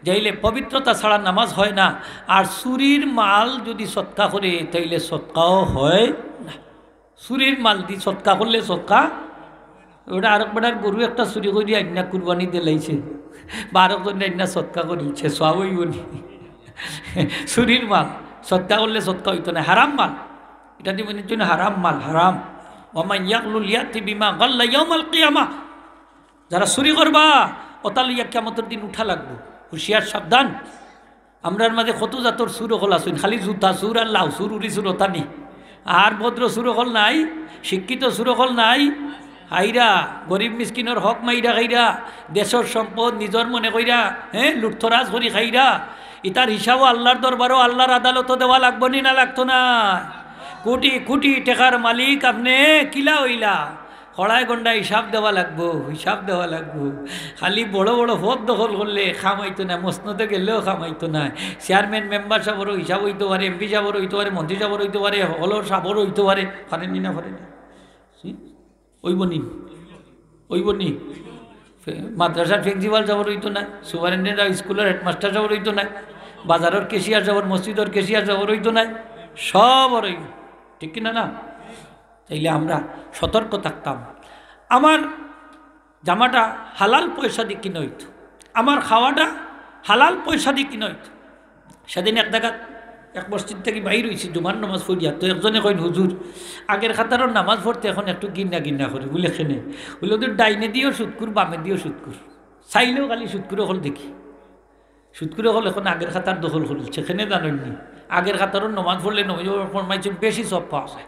যাইলে পবিত্রতা ছাড়া নামাজ হয় না। আর চুরির মাল যদি সদকা করে, তাইলে সদকাও হয় না। চুরির মাল দি সদকা করলে সদকা, ওটা আরক বেটার গরু একটা চুরি করি আইন্না কুরবানি দিলাইছে, বা আরক জনে আইন্না সদকা করিলছে, সওয়াব অইবো নি? চুরির মাল সদকা করলে সদকা অইতো নায়, হারাম মাল। ইটা দিবো নি জন্য হারাম মাল, হারাম। "ওয়া মান ইয়াগলুল ইয়াতি বিমা গাল্লা ইয়াউমাল কিয়ামা।" যারা চুরি করবা, ওটা লইয়া কিয়ামতর দিন উঠা লাগবো। হুঁশিয়ার, সাবধান। আমরার মাঝে কত জাতর চুর অকল আছইন, খালি জুতা চুর আর লাউ চুর, উরি চুর, ওটা নি। আর ভদ্র চুর অকল নাই, শিক্ষিত চুর অকল নাই। খাইরা, গরিব মিসকিনর হক মাইরা খাইরা, দেশর সম্পদ নিজর মনে কইরা, হ্যাঁ, লুটতরাজ করি খাইরা। ইতার হিসাবও আল্লার দরবারো, আল্লার আদালতো দেওয়া লাগবো নি না লাগতো না? কোটি কোটি টেকার মালিক আপনে কিলা অইলা? খড়ায় গন্ডায় হিসাব দেওয়া লাগবো, হিসাব দেওয়া লাগবো। খালি বড় বড় পদ দখল করলে কাম অইতো নায়, মসনদে গেলেও কাম অইতো নায়। চেয়ারম্যান, মেম্বার সাবরও হিসাব অইতো পারে, এমপি সাবর অইতো পারে, মন্ত্রী সাবর অইতো পারে, হকলর সাবর অইতো পারে, পারেন নি না পারেন নি? হুম? অইবো নি? অইবো নি? ফে-, মাদ্রাসার প্রিন্সিপাল সাবর অইতো নায়, সুপারিনটেন্ডেন্ট আর স্কুলর হেডমাস্টার সাবর অইতো নায়, বাজারর ক্যাশিয়ার সাবর, মসজিদর ক্যাশিয়ার সাবর অইতো নায়, সবর অইবো। ঠিক কি না, না? তাইলে আমরা সতর্ক থাকতাম। আমার জামাটা হালাল পয়সাদি কিনা অইতো, আমার খাওয়াটা হালাল পয়সাদি কিনা অইতো। সেদিন এক জাগাত এক মসজিদ থাকি বাইর অইছি জুমার নামাজ পড়িয়া, তো একজনে কইন, "হুজুর, আগের কাতারর নামাজ পড়তে এখন একটু ঘিন্না ঘিন্না করি।" বুলে, "কেনে?" বুলে, "ওদের ডাইনেদিও সুদখুর, বামেদিও সুদখুর, চাইলেও খালি সুদখুর অকল দেখি।" সুদখুর অকল এখন আগের কাতার দখল করিলছে, কেনে জানইন নি? আগের কাতারর নমাজ পড়লে নবীজি ফরমাইছইন বেশি সওয়াব পাওয়া যায়।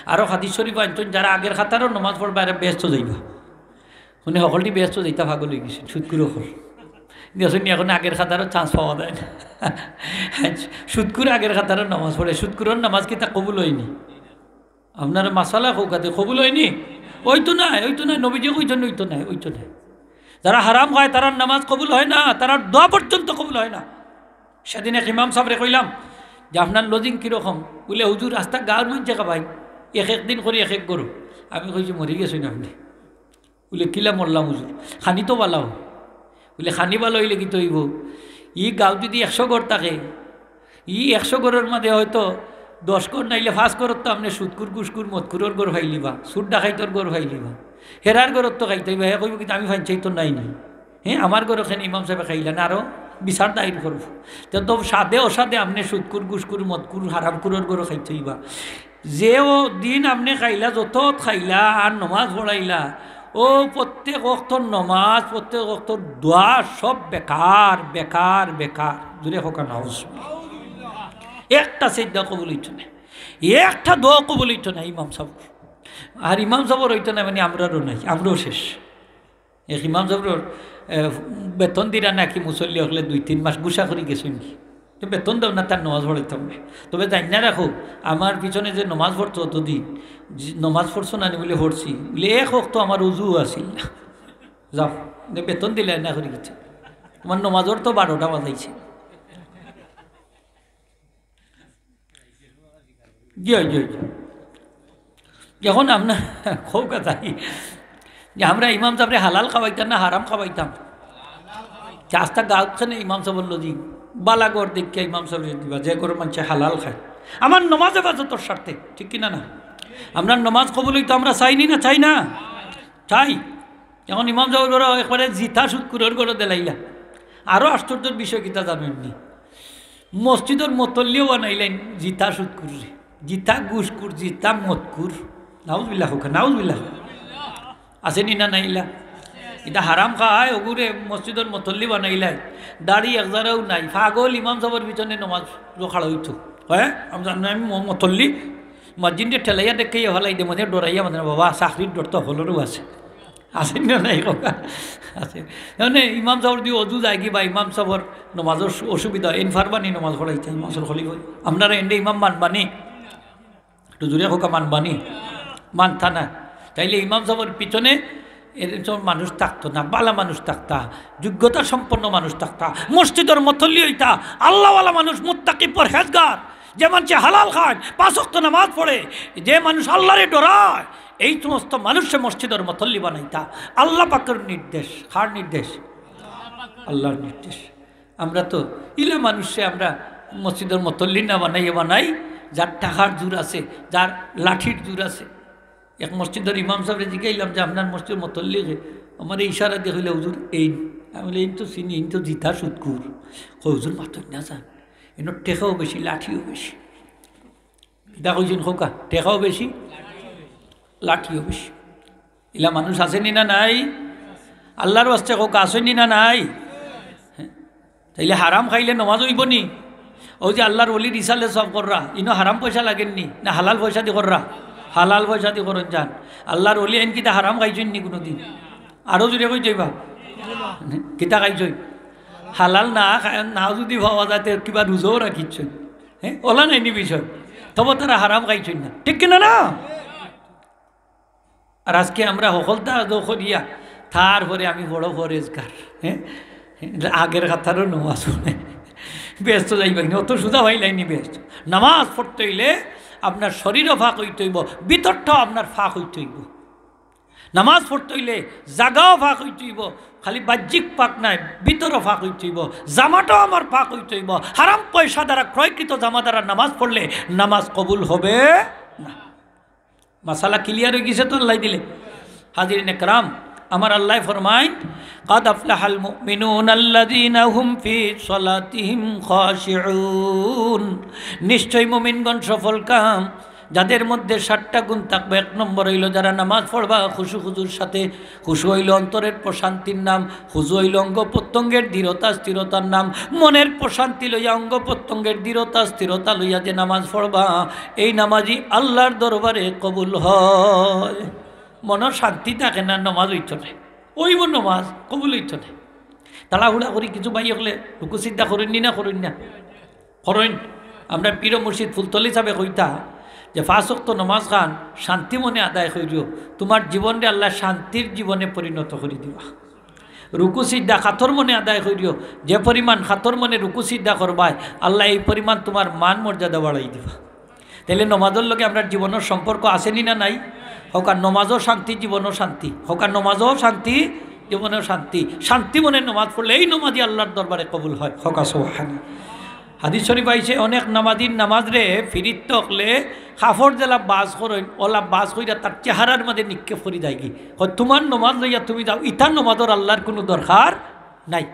আরো হাদিস শরীফ আনছইন, যারা আগের কাতারর নমাজ পড়বা এরা বেহেস্তো যাইবা। হুনে হকলটি বেহেস্তো যাইতা পাগল অইগেছে, সুদখুর অকল। দেখছইন নি, এখন আগের কাতারর chance পাওয়া যায় না। সুদখুর আগের কাতারর নমাজ পড়ে, সুদখুরর নমাজ কিতা কবুল অয়নি? আপনারা মাসালা কউক্কা তে, কবুল অয়নি? অইতো নায়, অইতো নায়, নবীজি কইছইন অইতো নায়, অইতো নায়। যারা হারাম খায়, তারার নামাজ কবুল হয় না, তারার দোয়া পর্যন্ত কবুল হয় না। সেদিন এক ইমাম সাবরে কইলাম যে, "আপনার lodging কিরকম?" বুলে, "হুজুর, আস্তা গাঁওর মানষে খাবাইন, এক এক দিন করি এক এক ঘরো।" আমি কইছি, "মরি গেছইন আপনে।" বুলে, "কিলা মরলাম হুজুর? খানি তো ভালা অয়।" বুলে, "খানি ভালা অইলে কিতা অইবো? ই গাঁওত যদি একশো ঘর থাকে, ই একশো ঘরর মাঝে হয়তো দশ ঘর নাইলে পাঁচ ঘরর তো আপনে সুদখুর, ঘুষখুর, মদখুরর ঘর পাইলিবা, চুর ডাকাইতর ঘর পাইলিবা। হেরার ঘরর তো খাইতে অইবা, হে কইবো, "কিন্তু আমি ফাইন চাইতো নাইনি।" হে, আমার ঘরো কেনে ইমাম সাবে খাইলা না, আরো বিচার দায়ের করবো। তে তো সাদে অসাদে আপনে সুদকুর, ঘুষকুর, মদকুর, হারামকুরর ঘরো খাইতে অইবা। যে অউ দিন আপনে খাইলা, যত খাইলা আর নমাজ পড়াইলা, অউ প্রত্যেক ওয়াক্তর নমাজ, প্রত্যেক ওয়াক্তর দোয়া সব বেকার, বেকার, বেকার। জুরে কউক্কা নাউজুবিল্লাহ। একটা সেজদা কবুল অইতো না, একটা দোয়া কবুল অইতো না ইমাম সাবর। আর ইমাম সাবর অইতো না মানে আমরারও নাই, আমরাও শেষ। এক ইমাম সাবর, এ, বেতন দিরা নাকি মুসল্লি অকলে দুই তিন মাস গুসা করি গেছইন কি? তো বেতন দেও না, তার নমাজ পড়াইতাম না। তবে জানিয়া রাখো, আমার পিছনে যে নমাজ পড়তো অতদিন, যে নমাজ পড়ছো না নি? বুলে, "পড়ছি।" বুলে, "এক ওয়াক্ত আমার উজুও আছিল না।" যাও, নে বেতন দিলে না করি গেছে। তোমার নমাজর তো বারোটা বাজাইছে। জি, জি, জি। এখন আপনার কউক্কা তাই যে আমরা ইমাম সাবরে হালাল খাওয়াইতাম না হারাম খাওয়াইতাম? যে আস্তা গাঁওত কেনে ইমাম সাবর লজি, বালা ঘর দেখিয়া ইমাম সাবরে দিবা, যে ঘরর মানষে হালাল খায়। আমার নমাজ হেফাজতর স্বার্থে, ঠিক কি না না? আমরা নমাজ কবুল অইতো আমরা চাইনি না, চাই না? চাই। এখন ইমাম সাবর ঘরো একবারে জিতা সুদকুরর ঘরো দিলাইলা। আরো আশ্চর্যর বিষয় কিতা জানইন নি? মসজিদর মতল্লিও বানাইলাইন জিতা সুদকুররে, জিতা ঘুষকুর, জিতা মদকুর। নাউজুবিল্লাহ কউক্কা, নাউজুবিল্লাহ। আছে নি না নাইলা? ইতা হারাম খায়, অগুরে মসজিদর মতল্লি বানাইলাইন। দাড়ি একজারাও নাই, পাগল ইমাম সাবর পিছনে নমাজ খাড়া অইতো। হ্যাঁ, আমি জানি না, আমি ম-, মতল্লি, মসজিদে ঠেলাইয়া দেখে ইয়ে ফালাই দে, মানে ডরাইয়া, মানে, "বাবা, চাকরির ডর তো হকলরও আছে।" আছে না নাই কউক্কা? আছে। মানে ইমাম সাবর দি অজু যায় কি বা ইমাম সাবর নমাজর অসু-, অসুবিধা, এন পারবা নি নমাজ পড়াইতা, ইমাম সাবর খলিফা। আপনারা এনরে ইমাম মানবা নি? একটু জুরে কউক্কা, মানবা নি? মানতা না। তাইলে ইমাম সাবর পিছনে এরকম মানুষ থাকতো না, বালা মানুষ থাকতা, যোগ্যতা সম্পন্ন মানুষ থাকতা, মসজিদর মতল্লি অইতা, আল্লাহওয়ালা মানুষ, মুত্তাকি, পরহেজগার, যে মানষে হালাল খায়, পাঁচ ওয়াক্ত নামাজ পড়ে, যে মানুষ আল্লাহরে ডরায়, এই সমস্ত মানুষরে মসজিদর মতল্লি বানাইতা। আল্লাহ পাকর নির্দেশ। কার নির্দেশ? আল্লাহর নির্দেশ। আমরা তো ইলা মানুষরে আমরা মসজিদর মতল্লি না বানাইয়া বানাই, যার টাকার জোর আছে, যার লাঠির জোর আছে। এক মসজিদর ইমাম সাবরে জিগাইলাম যে, "আপনার মসজিদর মতল্লি কে?" আমারে ইশারা দিয়া কইলা, "হুজুর, এইন।" আমি বলি, "এইন তো চিনি, এইন তো জিতা সুদকুর।" কয়, "হুজুর, মাতইন না যান, এন টেকাও বেশি, লাঠিও বেশি।" কিতা কইছইন কউক্কা? টেকাও বেশি, লাঠিও বেশি। ইলা মানুষ আছে নি না নাই? আল্লাহর ওয়াস্তে কউক্কা, আছে নি না নাই? হ্যাঁ? তাইলে হারাম খাইলে নমাজ অইবো নি? অউ যে আল্লাহর ওলির ইসালে সব কররা, ইনো হারাম পয়সা লাগের নি, না হালাল পয়সা দি কররা? হালাল পয়সা দি করইন যান। আল্লাহর ওলি এইন কিতা হারাম খাইছইন নি কুনুদিন? আরো জুরে কইতা অইবা। কিতা খাইছইন? হালাল না খায়, না যুদি পাওয়া যায়, তে কিবা রুজাও রাখিছইন। হ্যাঁ, অলা নায় নি বিষয়? তবু তারা হারাম খাইছইন না, ঠিক কি না না? আর আজকে আমরা হকলতা আদৌ করিয়া, তারপরে আমি বড় পরহেজগার, হ্যাঁ, আগর কাতারো নমাজ পড়ি, বেহেস্তো যাইবা নি, অত সুজা পাইলাইন নি বেহেস্তো। নামাজ পড়তে অইলে আপনার শরীরও পাক অইতে অইবো, ভিতরটাও আপনার পাক অইতে অইবো। নামাজ পড়তে অইলে জাগাও পাক অইতে অইবো, খালি বাহ্যিক পাক নায়, ভিতরও পাক অইতে অইবো, জামাটাও আমার পাক অইতে অইবো। হারাম পয়সা দ্বারা ক্রয়কৃত জামা দ্বারা নামাজ পড়লে নামাজ কবুল হবে না। মাসালা clear অইগেছে তো আল্লায় দিলে? হাজিরিন একরাম, আমার আল্লায় ফরমাইন, "কাদ আফলাহাল মুমিনুনাল্লাযীনা হুম ফি সালাতিহিম খাশিউন।" নিশ্চয় মুমিনগণ সফলকাম, যাদের মধ্যে সাতটা গুণ থাকবে। এক নম্বর অইলো যারা নামাজ পড়বা খুশু খুজুর সাথে। খুশু অইলো অন্তরের প্রশান্তির নাম, খুজু অইলো অঙ্গ প্রত্যঙ্গের দৃঢ়তা স্থিরতার নাম। মনের প্রশান্তি লইয়া, অঙ্গ প্রত্যঙ্গের দৃঢ়তা স্থিরতা লইয়া যে নামাজ পড়বা, এই নামাজই আল্লাহর দরবারে কবুল হয়। মনো শান্তি থাকে না, নামাজ অইতো না, অইবো নামাজ কবুল অইতো না। তাড়াহুড়া করি কিছু ভাই অকলে রুকু সিজদা করইন নি না, করইন না? করইন। আমরার পীর মুর্শিদ ফুলতলি সাবে কইতা যে, "পাঁচ ওয়াক্ত নমাজ খান শান্তি মনে আদায় করিও, তুমার জীবনরে আল্লায় শান্তির জীবনে পরিণত করি দিবা।" রুকু সিজদা কাতর মনে আদায় করিও, যে পরিমাণ কাতর মনে রুকু সিজদা করবায়, আল্লায় এই পরিমাণ তুমার মান মর্যাদা বাড়াই দিবা। তাইলে নমাজর লগে আমরার জীবনর সম্পর্ক আছে নি না নাই? কউক্কা নমাজও শান্তি, জীবনও শান্তি। কউক্কা নমাজও শান্তি, জীবনও শান্তি। শান্তি মনে নমাজ পড়লে এই নমাজই আল্লাহর দরবারে কবুল হয়। কউক্কা সুবহানাল্লাহ। হাদিস শরীফ আইছে, অনেক নামাজির নামাজরে ফিরিস্তা অকলে কাপড় যেলা বাজ করইন, ওলা বাজ কইরা তার চেহারার মাঝে নিক্ষেপ করি যায়গি। কয়, "তুমার নমাজ লইয়া তুমি যাও, ইতা নমাজর আল্লার কুনু দরকার নাই।"